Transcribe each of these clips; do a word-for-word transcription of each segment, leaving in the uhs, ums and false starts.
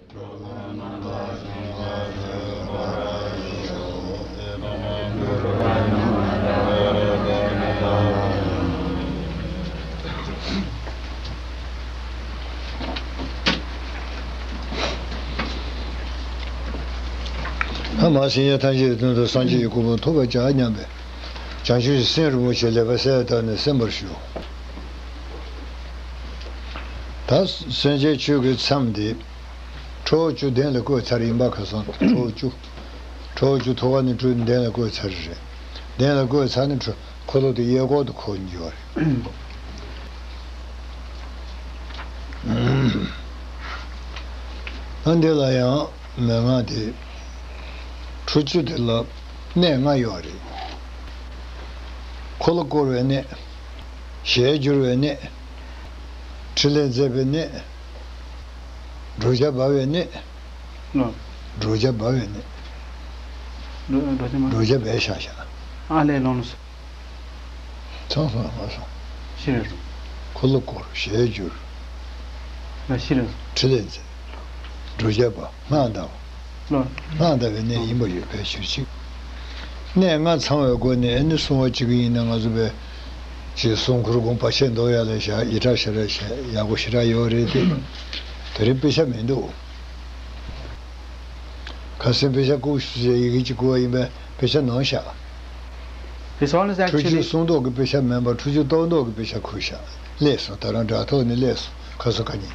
ཐ་མ་སེམས་ཅན་ཐམས་ཅད་དོན་དུ་སངས་རྒྱས་ཀྱི་གོ་འཕང་ཐོབ་པར་བྱ་སྙམ་པའི་བྱང་ཆུབ་ཀྱི་སེམས་རིན་པོ་ཆེ་ལེགས་པར་གསལ་བཏབ་ནས་གསན་པར་ཞུ། ད་སེམས་ཅན་ཆོས་ཀྱི་མཚམས་འདི། ཁྲོ་བོ་བཅུ་གདན་ལ་བཀོད་ཚར་ཡིན་པ། ཁ་སང་ཁྲོ་བོ་བཅུ། ཁྲོ་བོ་བཅུ་ཐུབ་པ་ནས་སྤྲུལ་གདན་ལ་བཀོད་ཚར་རེད། གདན་ལ་བཀོད་ཚར་ནས་ཁྲོ་འཁོར་ལོ་དེ་གཡས་སྐོར་དུ་འཁོར་འགྱོ་རེད། ཨ་འདི་ལ་ཡང་མན་ངག་དེ། ཁྲོ་བཅུ་དེ་ལ་གནད་ལྔ་ཡོད་རེད། འཁོར་ལོ་བསྐོར་བའི་གནད། ཞལ་བསྒྱུར་བའི་གནད། ཕྲིན་ལས་མཛད་པའི་གནད། བགྲོད་བྱ་འབབ་པའི་གནད། ལོ། བགྲོད་བྱ་འབབ་པའི་གནད། བགྲོད་བགྲོད་བྱ་མ། བགྲོད་བྱ་འབབ་བཞག་བཞག་ཨ་ལས་ལོང་ལོ། ཚང་སོང་ལ་མ་སོང་། ཤི་རེད་སོང་། འཁོར་ལོ་བསྐོར། ཞལ་བསྒྱུར། ལ་ཤི་རེད་སོང་། ཕྲིན་ལས་མཛད། བགྲོད་བྱ་འབབ། སྔགས་བཟླ་བ། ལོ། སྔགས་བཟླ་བའི་གནད་ཡིན་པ་ཡོད་པའི་ཕྱིར་གཅིག་གནད་ལྔ་ཚང་བའི་སྒོ་ནས་ཨ་ནི་གསུང་བ་བྱེད་ཀྱི་ཡིན་ན། ང་ཚོ་པའི་ཅིག་གསུང་མཁུར་དགོངས་བར་ཆད་འདོར་ཡ་ལ་བཞག་ཡི་དྲག་ཞེ་དྲག་བྱས་ཡག་པོ་ཞེ་དྲག་ཡོད་རེད་དེ། དེ་རིང་དཔེ་ཆ་མི་འདུག་ཁ་སང་དཔེ་ཆ་བསྐུར་ཞུ་ཟེར་ཡི་གེ་གཅིག་བསྐུར་བ་ཡིན་པས་དཔེ་ཆ་ནང་བཞག This one is ཁྲོ་ཆུ actually གསུང་མདོག་གི་དཔེ་ཆ་མིན་པར་ཁྲོ་ཆུ་རྟོགས་མདོག་གི་དཔེ་ཆ་ཁུར་བཞག་སླེབས་སོང་། ད་རང་དྲ་ཐོག་ནས་སླེབས་སོང་། ཁ་སང་ཁ་ཉིན་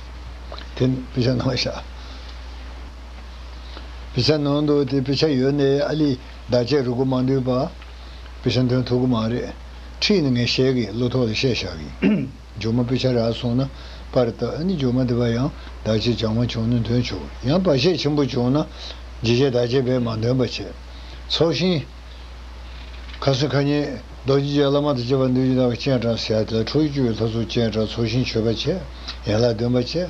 དེ་དཔེ་ཆ་ནང་བཞག་དཔེ་ཆ་ནང་དུ་དེ་དཔེ་ཆ་ཡོད་ནའི་ཨ་ལི་བརྡ་ཆད་རུ་གུ་མ་འདུས་པ་དཔེ་ཆ་འདོན་ཐུབ་ཀྱི་མ་རེད། ཁྲིད་ནས་ངས་བཤད་ཀྱི་ཡིན། བློ་ཐོག་ལ་བཤད་བཞག་གི་ཡིན། མཇུག་མ་དཔེ་ཆ་རག་སོང་ན་པར་བཏབ། ཨ་ནི་མཇུག་མ་དེ་བ་ཡང་བརྡ་ཆད་སྦྱང་བ་བྱུང་ན་འདོན་ཆོག་ཡང་བར་ཆད་ཆེན་པོ་བྱུང་ན་འཇིགས་བྱེད་བརྡ་ཆད་བས་མ་འདོན་པ་བྱེད། ཚོགས་ཞིང་། ཁ་སང་ཁ་ཉིན་རྡོ་རྗེ་རྒྱལ་བླ་མ་དང་བཅས་པ་འདུས་ཀྱི་ནང་གི་སྤྱན་དྲངས་ཟེར་ཡ་དེ་ལ་ཁྲོ་བཅུ་ཡི་ལྷ་ཚོགས་སྤྱན་དྲངས། ཚོགས་ཞིང་མཆོད་པ་བྱས། ཡན་ལག་འདོན་པ་བྱས།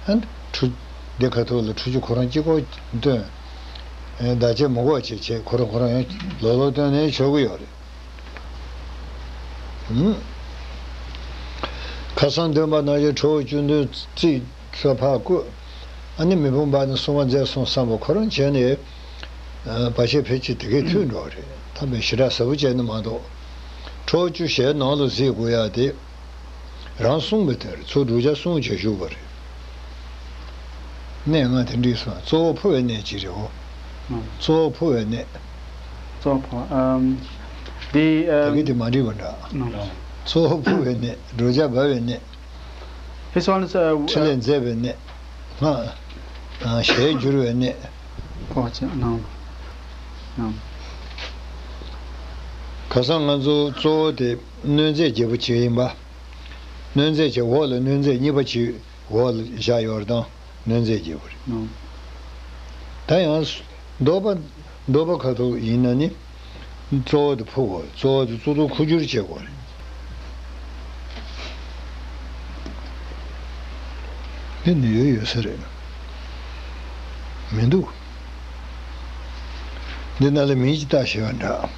ཨ་ནི་ཁྲོ་འདི་ཁ་ཐུག་ལ་ཁྲོ་ཆུ་ཁོ་རང་གཅིག་པོ་བཏོན། ཨེ་བརྡ་ཆད་མི་དགོས་པ་བྱས་བྱས་ཁོ་རང་ཁོ་རང་ཡང་ལོག་ལོག་བཏོན་ནས་མཆོད་ཀྱི་ཡོད་རེད། ཧུམ། ཁ་སང་འདོན་པ་ནང་བཞིན་ཁྲོ་བོ་བཅུ་འདོན་རྩིས་ས་ཕར་བཀོད། ཨ་ནི་མི་ཕམ་པ་ནི་གསུང་བ་མཛད་སོང་བསམ་པ་ཁོ་རང་བྱས་ནས། ཨ་བར་ཆད་ཕལ་ཆེར་དེ་གས་ཐུལ་འགྲོ་བ་རེད། ཐམས་ཅད་ཞེ་དྲག་ཟབ་པོ་བྱས་ནས་མ་གཏོགས། ཁྲོ་བཅུ་ཞལ་ནང་ལ་གཟིགས་དགོས་ཡ་དེ། རང་གསུངས་པའི་དོན་རེད། ཚུར་བསྒྲུབ་བྱ་གསུངས་བྱས་བཞུགས་པ་རེད། གནད་ལྔ་དེ་འདྲ་གསུངས། གཙོ་བོ་འཕོ་བའི་གནད་ཅིག་རེད་འོ། ཨང་། གཙོ་བོ་འཕོ་བའི་གནད། གཙོ་བོ་འཕོ་བ། ཨམ། དེ་ཨམ། དེ་གི་དེ་མ་འགྲིག་པ་འདྲ། ཨང་། གཙོ་བོ་འཕོ་བའི་གནད། བསྒྲུབ་བྱ་འབབ་པའི་གནད། This one is, uh, ཕྲིན་ལས་མཛད་པའི་གནད། སྔགས། ཨ་ཞལ་བསྒྱུར་བའི་གནད། ཁོ་ཅི་ནང་། ནང་། ཁ་སང་ང་ཚོ་གཙོ་བོ་དེ་གནོད་མཛེས་བརྒྱད་པོ་གཅིག་ཡིན་པ། གནོད་མཛེས་བྱས་འོག་ལ་གནོད་མཛེས་གཉིས་པ་གཅིག་འོག་ལ་བཞག་ཡོད་རེད་དང་། གནོད་མཛེས་བརྒྱད་པོ་རེད། ནོ། ད་ཡང་ཟློག་པ། ཟློག་པ་ཁ་ཐུག་ཡིན་ན་ནི། གཙོ་བོ་དེ་འཕོ་དགོས། གཙོ་བོ་དེ་གཙུག་ཏོར་འཕོ་འགྱུར་བྱེད་དགོས་རེད། འདི་ནི་ཡོད་ཡོད་ས་རེད། མི་འདུག་འདི་ནང་ལ་མིང་ཅིག་བཏགས་ཞེས་པ་འདྲ།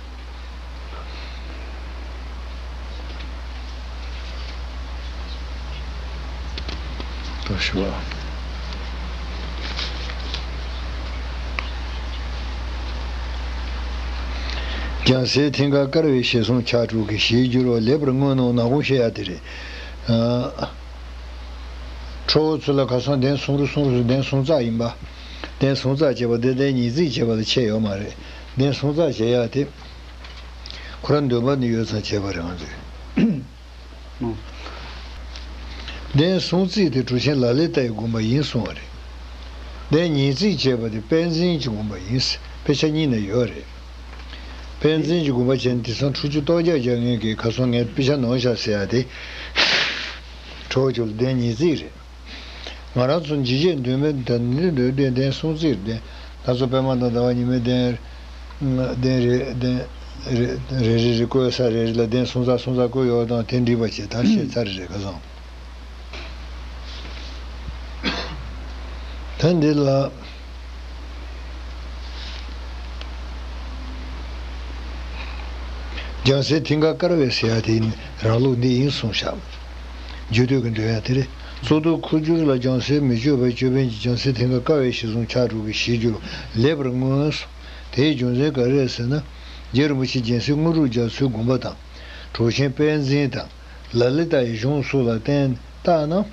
ད་ཞུ་བ། རྒྱལ་སྲས་མཐིང་ག་དཀར་བའི་ཞལ་གསུང་ཕྱག་དྲུག་གི་ཞལ་བསྒྱུར་བ་ལེགས་པར་མངོན་ནོ་ནག་ཁུང་བཤད་ཡ་དེ་རེད། ཨ། ཁྲོ་བོ་ཚོ་ལ་ཁ་སང་གདན་གསུང་རུ་གསུང་རུ་གདན་གསུང་རྩ་ཡིན་པ། གདན་གསུང་རྩ་བྱས་པ་འདི་གདན་ཉིས་བརྩེགས་བྱས་པ་ལ་ཁྱད་ཡོད་མ་རེད། གདན་གསུང་རྩ་བྱེད་ཡ་དེ། ཁོ་རང་འདོན་པ་ནི་ཡོད་ཙང་བྱས་པ་རེད་ང་ཚོས། ཨོ། གདན་གསུང་རྩིས་དེ་གྲུབ་ཆེན་ལ་ལས་ལྟ་བའི་དགོངས་པ་ཡིན་གསུང་བ་རེད། གདན་ཉིས་བརྩེགས་བྱས་པ་དེ་པཎ་ཆེན་གྱི་དགོངས་པ་ཡིན། དཔེ་ཆ་གཉིས་ནས་ཡོད་རེད། པཎ་ཆེན་གྱི་དགོངས་པ་བྱས་ན་དེང་སང་ཁྲོ་ཆུ་གཏོར་རྒྱག་རྒྱག་མཁན་གྱིས་ཁ་སང་ངས་དཔེ་ཆ་ནོར་བཞག་ཟེར་ཡ་དེ། ཁྲོ་བོ་ཆུ་ལ་གདན་ཉིས་བརྩེགས་རེད། ང་རང་ཚོ་འཇིགས་བྱེད་འདུན་མའི་ད་ནི་འདོད་ལྡན་གདན་གསུང་རྩིས་གདན། ད་ཚོ་པད་མ་དང་ཟླ་བ་ཉི་མའི་གདན། གདན་རེ་གདན་རེ་རེ་རེ་བཀོད་ས་རེ་རེ་ལ་གདན་གསུང་རྩ་གསུང་རྩ་བཀོད་ཡོད་དང་དེ་འགྲིག་པ་བྱས་ད་བཤད་ཚར་རེ་རེ་ཁ་སང་། ད་འདི་ལ། རྒྱལ་སྲས་མཐིང་ག་དཀར་བའི་ཟེར་ཡ་དེ་ནི་རང་ལུགས་འདི་ཡིན་གསུངས་བཞག་རྒྱུད་སྟོད་ཀྱི་འདོན་ཡ་དེ་རེད། གཙུག་ཏོར་ཁུ་བྱུག་ལ་རྒྱལ་སྲས་མི་བསྐྱོད་པ་ཅོད་པན་གྱི་རྒྱལ་སྲས་མཐིང་ག་དཀའ་བའི་ཞལ་གསུམ་ཕྱག་དྲུག་གི་ཞལ་བསྒྱུར་ལེགས་པར་མངོན་སོ། དེའི་རྒྱུ་མཚན་ག་རེ་རེད་ཟེར་ན། རྗེ་རིན་པོ་ཆེ་རྒྱལ་སྲས་དངོས་གྲུབ་རྒྱ་མཚོའི་དགོངས་པ་དང་། གྲུབ་ཆེན་པཎ་ཆེན་དང་། ལ་ལི་ཏའི་གཞུང་སོགས་ལ་བརྟེན་བརྟགས་ན།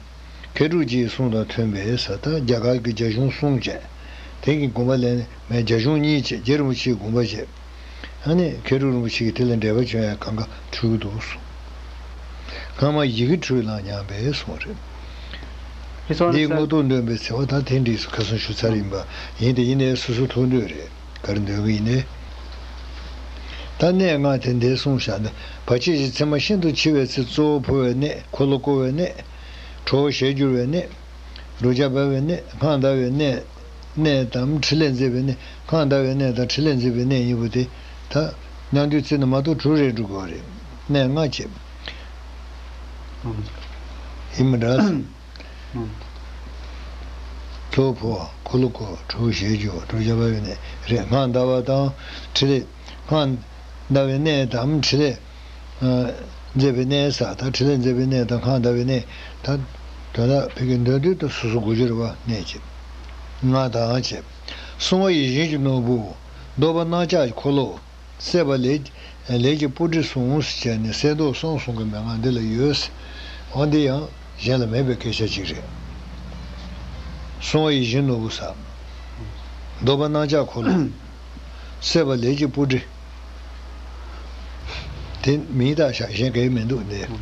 མཁས་གྲུབ་རྗེའི་གསུང་དང་མཐུན་པས་ཟེར། ད་རྒྱ་གར་གྱི་རྒྱ་གཞུང་གསུམ་བྱས། དེ་གི་དགོངས་པ་ལེན་མེད། རྒྱ་གཞུང་གཉིས་བྱས། རྗེ་རིན་པོ་ཆེའི་དགོངས་པ་བྱས། ཨ་ནི་མཁས་གྲུབ་རིན་པོ་ཆེ་གིས་དེ་ལ་འགྲེལ་པ་བྱུང་ཡ་གང་ག་འཁྲུལ་གྱི་འདུག་གསུངས། སྔ་མ་ཡི་གེ་འཁྲུལ་ལ་སྙམ་པའི་གསུང་རེད། འདིའི་དངོས་རྟོགས་འདོན་པའི་ཚེ་བ་དང་དེ་འདྲ་སོ་ཁ་སང་ཞུ་ཚར་ཡིན་པ་ཡིན་ཏེ། ཡིན་ནའི་སོ་སོ་ཐུགས་འདོད་རེད། ག་རེ་འདོན་གི་ཡིན་ནའི། ད་གནད་ལྔ་དེ་འདིར་གསུངས་བཞག་ནས། བར་ཆད་ཀྱི་མཚན་མ་ཤིན་ཏུ་འཆི་བའི་ཚེ། གཙོ་བོ་འཕོ་བའི་གནས། འཁོར་ལོ་བསྐོར་བའི་གནས། ཁྲོ་བོ་ཞལ་བསྒྱུར་བའི་གནས། བསྒྲུབ་བྱ་སྦ་བའི་གནས། སྔགས་བཟླ་བའི་གནས། གནས་དང་ཕྲིན་ལས་མཛད་པའི་གནས། སྔགས་བཟླ་བའི་གནས་དང་ཕྲིན་ལས་མཛད་པའི་གནས་གཉིས་པོ་དེ་ད་མཉམ་འདུས་རྩེ་ནས་མ་གཏོགས་དྲུག་རེད་འགྲོ་དགོས་རེད། གནས་ལྔ་བྱས། ཡིན་མི་འདྲ། གཙོ་བོ་འཕོ་བ། འཁོར་ལོ་བསྐོར་བ། ཁྲོ་བོ་ཞལ་བསྒྱུར་བ། བསྒྲུབ་བྱ་སྦ་བའི་གནས་རེད། སྔགས་བཟླ་བ་དང་ཕྲིན་ལས། སྔགས་བཟླ་བའི་གནས་དང་ཕྲིན་ལས། ཨ། མཛད་པའི་གནས་ཟེར། ད་ཕྲིན་ལས་མཛད་པའི་གནས་དང་སྔགས་བཟླ་བའི་གནས། ད་དོན་དག་ཕ་གི་འདོན་དུས་ད་སོ་སོ་དགོས་ཀྱི་རེད་པ། གནས་ཀྱི་ལྔ་དང་བཅས། བསྲུང་བ་ཡིད་བཞིན་གྱི་ནོར་བུ། བཟློག་པ་རྣམ་གཅོད་འཁོར་ལོ། བསད་པ་ལས་ལས་ཀྱི་སྤུ་གྲི་ཟུང་ཟེར་བྱས་ནས་གསལ་མདོག་གསུམ་གསུང་གི་མན་ངག་འདི་ལ་ཡོད། འོ་འདི་ཡང་གཞན་ལ་མེད་པའི་སྐད་ཆ་ཅིག་རེད། བསྲུང་བ་ཡིད་བཞིན་ནོར་བུ་ཟེར། བཟློག་པ་རྣམ་གཅོད་འཁོར་ལོ། བསད་པ་ལས་ཀྱི་སྤུ་གྲི། དེ་མིང་བཏགས་བཞག། གཞན་གང་ཡང་མི་འདུག་ནས།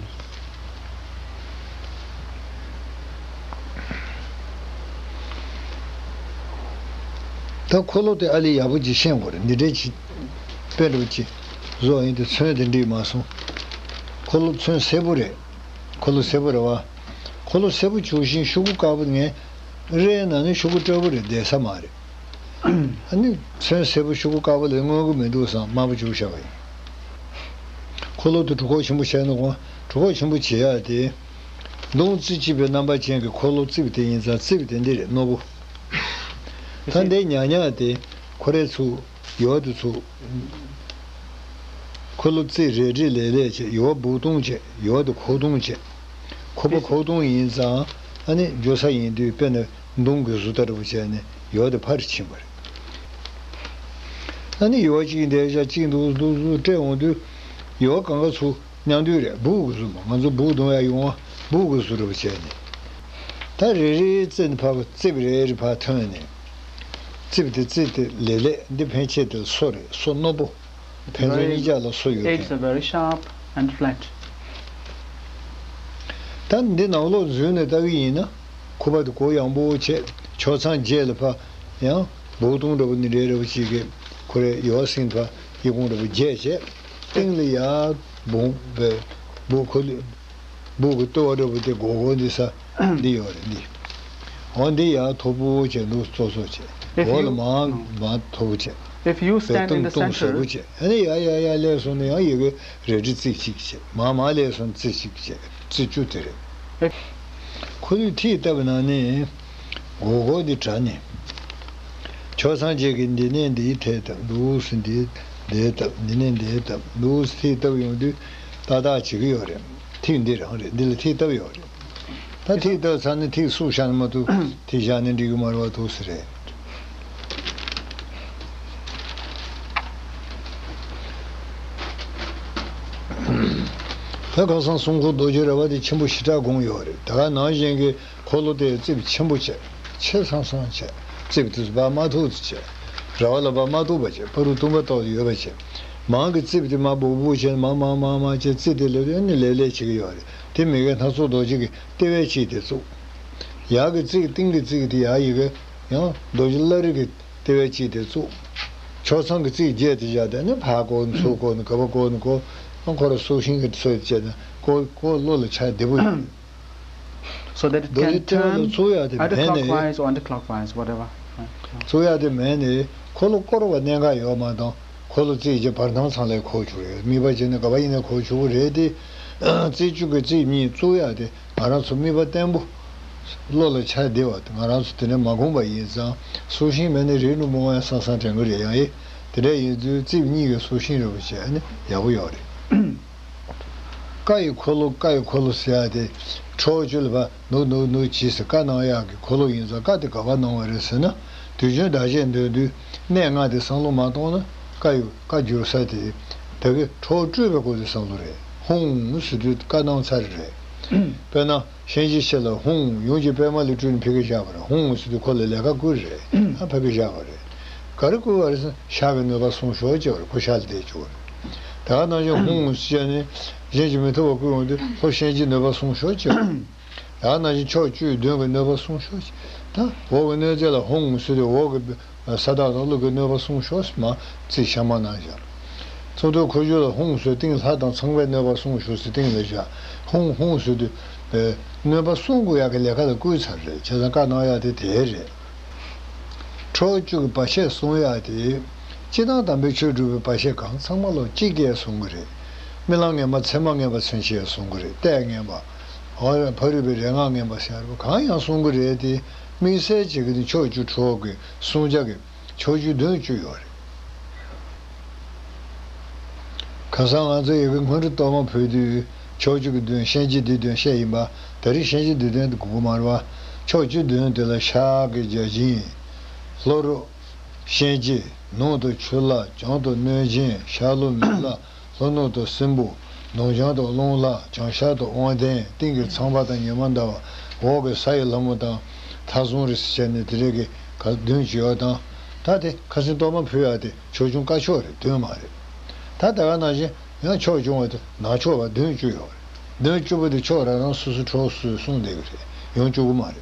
ད་འཁོར་ལོ་དེ་ཨ་ལི་ཡག་པོ་ཅིག་ཤེས་དགོས་རེད། འདི་འདྲའི་ཅིག་དཔེ་འདྲ་པོ་ཅིག་བཟོ་ཡིན་དུས་ཚོན་དེ་འགྲིག་མ་སོང་། འཁོར་ལོ་ཚོན་སེར་པོ་རེད། འཁོར་ལོ་སེར་པོ་རེད་པ། འཁོར་ལོ་སེར་པོ་བྱུགས་ཤིང་ཤོག་གུ་དཀར་པོ། ངས་རས་ནང་ནས་ཤོག་གུ་སྤྲ་པོ་རེད། བསྡད་ས་མ་རེད། ཨ་ནི་ཚོན་སེར་པོ་ཤོག་གུ་དཀར་པོ་ལས་མངོན་གྱི་མི་འདུག་བསམ་དམར་པོ་བྱུགས་བཞག་པ་ཡིན། འཁོར་ལོ་དེ་གྲུ་ཁོག་ཆེན་པོ་བྱས་ན། གོང་གྲུ་ཁོག་ཆེན་པོ་བྱེད་ཡག་དེ། མདུང་རྩེ་གཅིག་པའི་རྣམ་པ་ཅན་གྱི་འཁོར་ལོ་རྩིབས་དེ་ཡིན་ཙང་། རྩིབས་དེ་འདི་རེད། རྣོ་པོ། ད་འདི་ཉག་ཉག་དེ་ཁོ་རའི་ཚུགས། ཡོག་དེ་ཚུགས། འཁོར་ལོ་རྩིབས་རལ་གྲི་ལེབ་ལེབ་བྱས། ཡོག་སྦུག་ཐོང་བྱས། ཡོག་དེ་ཁོག་ཐོང་བྱས། ཁོག་པ་ཁོག་ཐོང་ཡིན་ཙང་། ཨ་ནི་འགྱོ་ས་ཡིན་དུས་དཔེར་ན་མདུང་གི་གཟུགས་ལྟ་བུ་བྱས་ནས་ཡོག་དེ་ཕར་ཕྱིན་པ་རེད། ཨ་ནི་ཡོག་གཅིག་འདེད་བཞག་གཅིག་འདུག་འདུག་འདུག་སྤྲད་འོང་དུས། ཡོག་གང་ག་ཚུགས། མཉམ་འདུས་རེད། སྦུག་གི་གཟུགས་མ། ང་ཚོ་སྦུག་རྡུང་ཡ་ཡོང་བ། སྦུག་གི་གཟུགས་རེད་པ་བྱས་ནས། ད་རེ་རེའི་རྩེ་ནས་ཕར་རྩིབས་རེ་རེ་ཕར་ཐོན་ནས། རྩིབས་དེ་རྩིབས་དེ་ལེབ་ལེབ། འདི་ཕན་ཆད་དེ་སོ་རེད། སོ་རྣོ་པོ། ཕན་ཚུན་གཉིས་ཆ་ལ་སོ་ཡོད་མཁན། Edges are very sharp and flat. ད་འདི་ནང་ལོགས་འཛུལ་ནས་ལྟ་གི་ཡིན་ན། ཁུག་པ་དེ་གུག་ཡངས་པོ་བྱས། ཕྱོགས་མཚམས་བརྒྱད་ལ་ཕར་ཡང་སྦུག་ཐོང་འདྲ་པོ་འདི་འདྲའི་འདྲ་པོ་ཅིག་གིས་ཁོ་རའི་ཡོག་སེང་ཕར་ཡི་གུང་འདྲ་པོ་བརྒྱད་བྱས། སྟེང་ལ་ཡར་སྦུག་པའི་སྦུག་ཁོ་ལ་སྦུག་གི་ལྟོ་བ་འདྲ་པོ་དེ་སྒོར་སྒོར་འདི་ས་འདི་ཡོད་རེད། འདི། འོ་འདི་ཡར་མཐོ་པོ་བྱས་འདུག་ཙོག་ཙོག་བྱས། If འོག་ལ་you མང་མང་མཐོ་པོ་བྱས། If you པའི་stand in སྟོང་the སྟོང་ཟབ་པོ center, བྱས། ཨ་ནི་ཡར་ཡར་ཡར་སླེབས་སོང་ན་ཡང་ཡི་གེ་རལ་གྲི་རྩིབས་གཅིག་བྱས། མར་མར་སླེབས་སོང་ན་རྩིབས་གཅིག་བྱས། རྩིབས་བཅུ་དེ་རེད། If ཁོ་ཚོས་ཐིག་བཏབ་ན་ནི། སྒོར་སྒོར་འདི་དྲ་ནི། ཕྱོགས་མཚམས་བརྒྱད་ཀྱི་འདི་ནས་འདི་ཐད་བཏབ། འདུག་སེ་འདི་འདི་བཏབ། འདི་ནས་འདི་བཏབ། འདུག་སེ་ཐིག་བཏབ་ཡོང་དུས་ཏག་ཏག་བྱེད་ཀྱི་ཡོད་རེད། ཐིག་འདི་རང་རེད། འདི་ལ་ཐིག་བཏབ་ཡོད་རེད། ད་ཐིག་བཏབ་ཚར་ནས་ཐིག་བསུབས་བཞག་ན་མ་གཏོགས་ཐིག་བཞག་ན་འགྲིག་གི་མ་རེད་པ། འདུག་སེ་རེད། ད་ཁ་སང་སྲུང་འཁོར་རྡོ་རྗེ་ར་བ་དེ་ཆེན་པོ་ཞེ་དྲག་དགོངས་ཡོད་རེད། ད་ག་ནང་བཞིན་གྱི་འཁོར་ལོ་དེ་རྩིབས་ཆེན་པོ་བྱས། ཆེ་སང་སང་བྱས། རྩིབས་དེ་ཚོ་བར་མ་ཐུག་ཏུ་བྱས། ར་བ་ལ་བར་མ་ཐུག་པ་བྱས། ཕ་རུ་ཏུམ་པ་ཏོག་ཡོད་པ་བྱས། མང་གི་རྩིབས་དེ་མར་སྦུག་སྦུག་བྱས། མར་མར་མར་མར་བྱས། རྩིབས་དེ་ལ་ནི་ལེབ་ལེབ་བྱེད་ཀྱི་ཡོད་རེད། དེ་མི་དགེ་སྣ་ཚོགས་རྡོ་རྗེ་གི་ལྟེ་བའི་དཀྱིལ་དེ་བཙུགས། ཡར་གྱི་རྩིབས། སྟེང་གི་རྩིབས་དེ་ཡར་ཡི་གེ་ཡང་རྡོ་རྗེ་བླ་རེ་གི་ལྟེ་བའི་དཀྱིལ་དེ་བཙུགས། ཕྱོགས་མཚམས་ཀྱི་རྩིབས་བརྒྱད་དེ་བཞག་སྟེ་ནི་ཕར་བསྐོར་ནས་ཚུར་བསྐོར་ནས་ག་པར་བསྐོར་ནས་བསྐོར། ཨ་ཁོ་ར་སྲོག་ཤིང་གི་ཚོད་བྱས་ནས་བསྐོར་བསྐོར། བློ་ལ་འཆར་བདེ་པོ་ཡོད། So that it རྡོ་རྗེ་can ལྟེ་བ་ལ་turn བཙུགས་ཡག་དེ་མེད་ནས། Either clockwise or anti-clockwise, whatever. བཙུགས་ཡག་དེ་མེད་ནས་འཁོར་ལོ་བསྐོར་བ་གནད་འགག་ཡོད་མ་གཏོགས། འཁོར་ལོ་རྩིབས་བརྒྱད་བར་སྣང་ཚང་ལ་འཁོར་ཆོག་ཡོད། དམིགས་པ་བྱས་ནས་ག་པར་ཡིན་ན་འཁོར་ཆོག་གི་རེད་དེ། རྩིབས་བཅུ་གི་རྩིབས་གཉིས་བཙུགས་ཡག་དེ་ང་རང་ཚོ་དམིགས་པ་བརྟན་པོ། བློ་ལ་འཆར་བདེ་བ་དེ་ང་རང་ཚོ་དེ་ནས་མ་བསྒོམས་པ་ཡིན་ཙང་། སྲོག་ཤིང་མེད་ན་རིལ་ནས་འབུང་བ་ཡང་སང་སང་དྲན་གི་རེད། ཡང་ཨེ་དེ་འདྲ་ཡིན་དུས་རྩིབས་གཉིས་ཀྱི་སྲོག་ཤིང་རེ་བ་བྱས་ནས་ཡག་པོ་ཡོད་རེད། ཀ་ཡི་འཁོར་ལོ། ཀ་ཡི་འཁོར་ལོ་ཟེར་ཡ་དེ་ཁྲོ་བོ་བཅུ་ལ་ཕར་ནུག་ནུག་ནུག་བྱས་ཟེར། བཀའ་གནང་ཡག་གི་འཁོར་ལོ་ཡིན་ཙང་། བཀའ་དེ་ག་པར་གནང་བ་རེད་ཟེར་ན། དུས་རྒྱུན་བདག་གཞན་འདོད་དུས་གནད་ལྔ་དེ་བསམ་བློ་མ་གཏོང་ན། ཀ་ཡི་བཀའ་བསྒྱུར་ས་དེ་ད་གི་ཁྲོ་བོ་སྤྲུལ་པའི་སྐོར་དེ་བསམ་བློ་རེད། ཧཱུྃ་ཟེར་དུས་བཀའ་གནང་ཚར་རེད། དཔེར་ན། གཤིན་རྗེ་གཤེད་ལ་ཧཱུྃ། ཡུམ་གྱི་པདྨ་ལས་སྤྲུལ་ནས་ཕ་གིར་བཞག་པ་རེད། ཧཱུྃ་ཟེར་དུས་ཁོ་ལ་ལས་ཀ་བསྐུར་རེད། ཨ། ཕ་གིར་བཞག་པ་རེད། ག་རེ་བསྐུར་བ་རེད་ཟེར་ན། ཤར་གྱི་གནོད་པ་སྲུང་ཤོག་ཅེས་པ་རེད། ཁོ་ཤར་ལ་བསྡད་བཅུག་པ་རེད། ད་ག་ནང་བཞིན་ཧཱུྃ་ཟེར་ནས་གཞན་གྱིས་མི་ཐུབ་པ་བསྐུར་ཡོང་དུས། ཁོ་གཤིན་རྗེའི་གནོད་པ་སྲུང་ཤོག་ཅེས་པ་རེད། ད་ག་ནང་བཞིན་ཕྱོགས་བཅུའི་གདོན་གྱི་གནོད་པ་སྲུང་ཤོག་ཅེས། ད་འོག་གི་གནོད་མཛེས་ལ་ཧཱུྃ་ཟེར་དུས། འོག་གི་ས་བདག་དང་ཀླུ་གི་གནོད་པ་སྲུང་ཤོག་ཟེར་མར་རྩིས་ཤ་མར་གནང་བཞག། ཚོགས་འདུའི་འཁོར་སྒྱུར་ལ་ཧཱུྃ་ཟེར། སྟེང་ལྷ་དང་ཚངས་པའི་གནོད་པ་སྲུང་ཤོག་ཟེར་སྟེང་ལ་བཞག། ཧཱུྃ་ཧཱུྃ་ཟེར་དུས་པའི་གནོད་པ་སྲུང་དགོས་ཡག་གི་ལས་ཀ་ལ་བསྐུལ་ཚར་རེད། བྱས་ཙང་བཀའ་གནང་ཡག་དེ་དེ་རེད། ཁྲོ་བོ་བཅུ་གི་བར་ཆད་སྲུང་ཡག་དེ། སྤྱིར་བཏང་དམ་པའི་ཆོས་སྒྲུབ་པའི་བར་ཆད་གང་ཚང་མ་ལོ་གཅིག་བརྒྱད་སྲུང་གི་རེད། རྨི་ལམ་ངན་པ། མཚན་མ་ངན་པ། མཚན་ཕྱེད་སྲུང་གི་རེད། ལྟས་ངན་པ། ཕ་རོལ་པོའི་རེ་སྔགས་ངན་པ་ཟེར་བ་གང་ཡང་སྲུང་གི་རེད་དེ། དམིགས་བསལ་བྱེད་ཀྱི་ནི་ཕྱོགས་བཅུ་ཁྲོ་བོ་གི་སྲུང་བྱ་གི་ཕྱོགས་བཅུའི་གདོན་བཅུ་ཡོད་རེད། ཁ་སང་ང་ཚོ་ཡ་གི་སྔོན་འགྲོ་གཏོར་མ་ཕུལ་དུས། ཕྱོགས་བཅུ་གི་གདོན། གཤིན་རྗེ་བདུད་གདོན་བཤད་ཡིན་པ། ད་རེས་གཤིན་རྗེ་བདུད་གདོན་དེ་དགོས་ཀྱི་མ་རེད་པ། ཕྱོགས་བཅུའི་གདོན་དེ་ལ་ཤར་གྱི་བརྒྱ་བྱིན། ལྷོ་རུ་གཤིན་རྗེ། ནུབ་ཏུ་ཆུ་ལྷ། བྱང་དུ་གནོད་སྦྱིན། ཤར་ལྷོ་མི་ལྷ། ལྷོ་ནུབ་ཏུ་སྲིན་པོ། ནུབ་བྱང་དུ་རླུང་ལྷ། བྱང་ཤར་དུ་དབང་ལྡན། སྟེང་གི་ཚངས་པ་དང་ཉི་མ་ཟླ་བ། འོག་གི་ས་ཡི་ལྷ་མོ་དང་མཐའ་བཟུང་རིས་སུ་བྱས་ནས་དེ་འདྲ་གི་གདོན་བཅུ་ཡོད་དང་། ད་དེ་ཁ་སང་གཏོར་མ་ཕུལ་ཡག་དེ་ཕྱོགས་སྐྱོང་བཀའ་ཕྱོགས་རེད། གདོན་མ་རེད། ད་ད་ག་ནང་བཞིན་ཡང་ཕྱོགས་སྐྱོང་བ་དེ་ནང་ཕྱོགས་པ་གདོན་བཅུ་ཡོད་རེད། གདོན་བཅུ་པོ་དེ་ཕྱོགས་རང་རང་སོ་སོ་ཁྲོ་བོ་སོ་སོས་སྲུང་བསྡད་ཀྱི་རེད། ཡོང་བཅུག་གི་མ་རེད།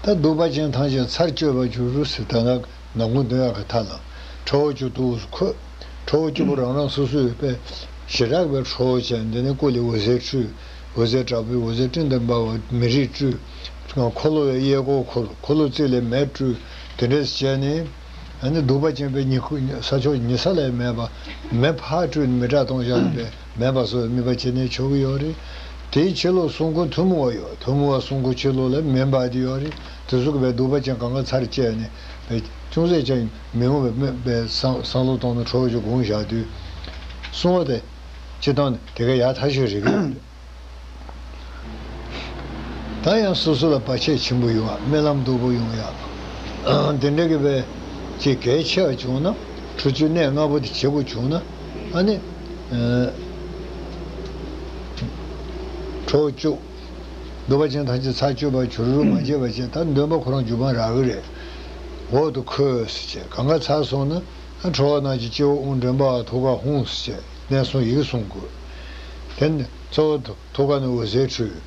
ད་གདུག་པ་ཅན་ཐམས་ཅད་ཚར་གཅོད་པར་འགྱུར་རོ་ཟེར། ད་ནང་ནང་ཁུངས་འདོན་ཡག་གི་ཐད་ལ་ཁྲོ་བོ་བཅུ་ཏོག་ཙམ་འཁོད། ཁྲོ་བོ་བཅུ་པོ་རང་རང་སོ་སོའི་པའི་ཞེ་དྲག་པའི་ཁྲོ་བོ་ཅན། འདི་ནི་སྐུ་ལས་འོད་ཟེར་འཕྲོས། འོད་ཟེར་དྲག་པོས་འོད་ཟེར་སྤྲིན་དང་འབར་བ། མེ་རི་སྤྲུལ། འཁོར་ལོ་བའི་གཡས་སྐོར་འཁོར། འཁོར་ལོ་རྩིབས་ལས་མེ་སྤྲུལ། དེ་འདྲས་བྱས་ནས། ཨ་ནི་གདུག་པ་ཅན་པའི་ཉི་ཁུ་ས་ཕྱོགས་ཉི་ས་ལས་མེད་པ། མེ་ཕར་སྤྲུལ་ནས་མེ་སྲེག་གཏོང་བཞག་པའི་མེ་འབར་སོགས་དམིགས་པ་བྱས་ནས་ཆོག་གི་ཡོད་རེད། དེའི་ཕྱི་ལོགས་སྲུང་འཁོར་ཐུན་མོང་བ་ཡོད། ཐུན་མོང་བ་སྲུང་འཁོར་ཕྱི་ལོགས་ལ་མེ་འབར་དེ་ཡོད་རེད། དེ་ཚོ་གི་བའི་གདུག་པ་ཅན་གང་ག་ཚར་བཅད་ནས་བའི་ཅུང་ཟད་ཀྱང་མི་འོང་བའི་མེ་བའི་བསམ་བསམ་བློ་གཏོང་ནས་ཁྲོ་བོ་ཅིག་དགོངས་བཞག་དུས། སྲུང་བ་དེ་སྤྱིར་བཏང་ནས་དེ་ག་ཡག་ཐག་ཆོད་རེད་གི། ད་ཡང་སོ་སོ་ལ་བར་ཆད་ཆེན་པོ་ཡོང་ཡག། རྨི་ལམ་སྡུག་པོ་ཡོང་ཡག། དེ་འདྲ་གི་བའི་ཅིག་གལ་ཆེ་བ་བྱུང་ན། ཁྲོ་བཅུ་གནད་ལྔ་པོ་དེ་བྱེད་དགོས་བྱུང་ན། ཨ་ནི་ཨ་ཁྲོ་བཅུ་གདུག་པ་ཅན་ཐམས་ཅད་ཚར་གཅོད་པར་འགྱུར་རོ་མ་བྱས་པ་བྱས། ད་འདོན་པ་ཁོ་རང་འཇུག་པ་རག་གི་རེད། འོག་ཏུ་འཁོད་ཟེར་བྱས། གང་ག་ཚར་སོང་ན། ཨ་ཁྲོ་བོ་རྣམས་ཀྱི་སྤྱི་བོ་དབུ། མགྲིན་པ་ཐུགས་ཀར་ཧཱུྃ་ཟེར་བྱས། གནས་གསུམ་ཡིག་གསུམ་དགོས། དེ་ནི་གཙོ་བོ་ཐུགས་ཀ་ནས་འོད་ཟེར་འཕྲོས།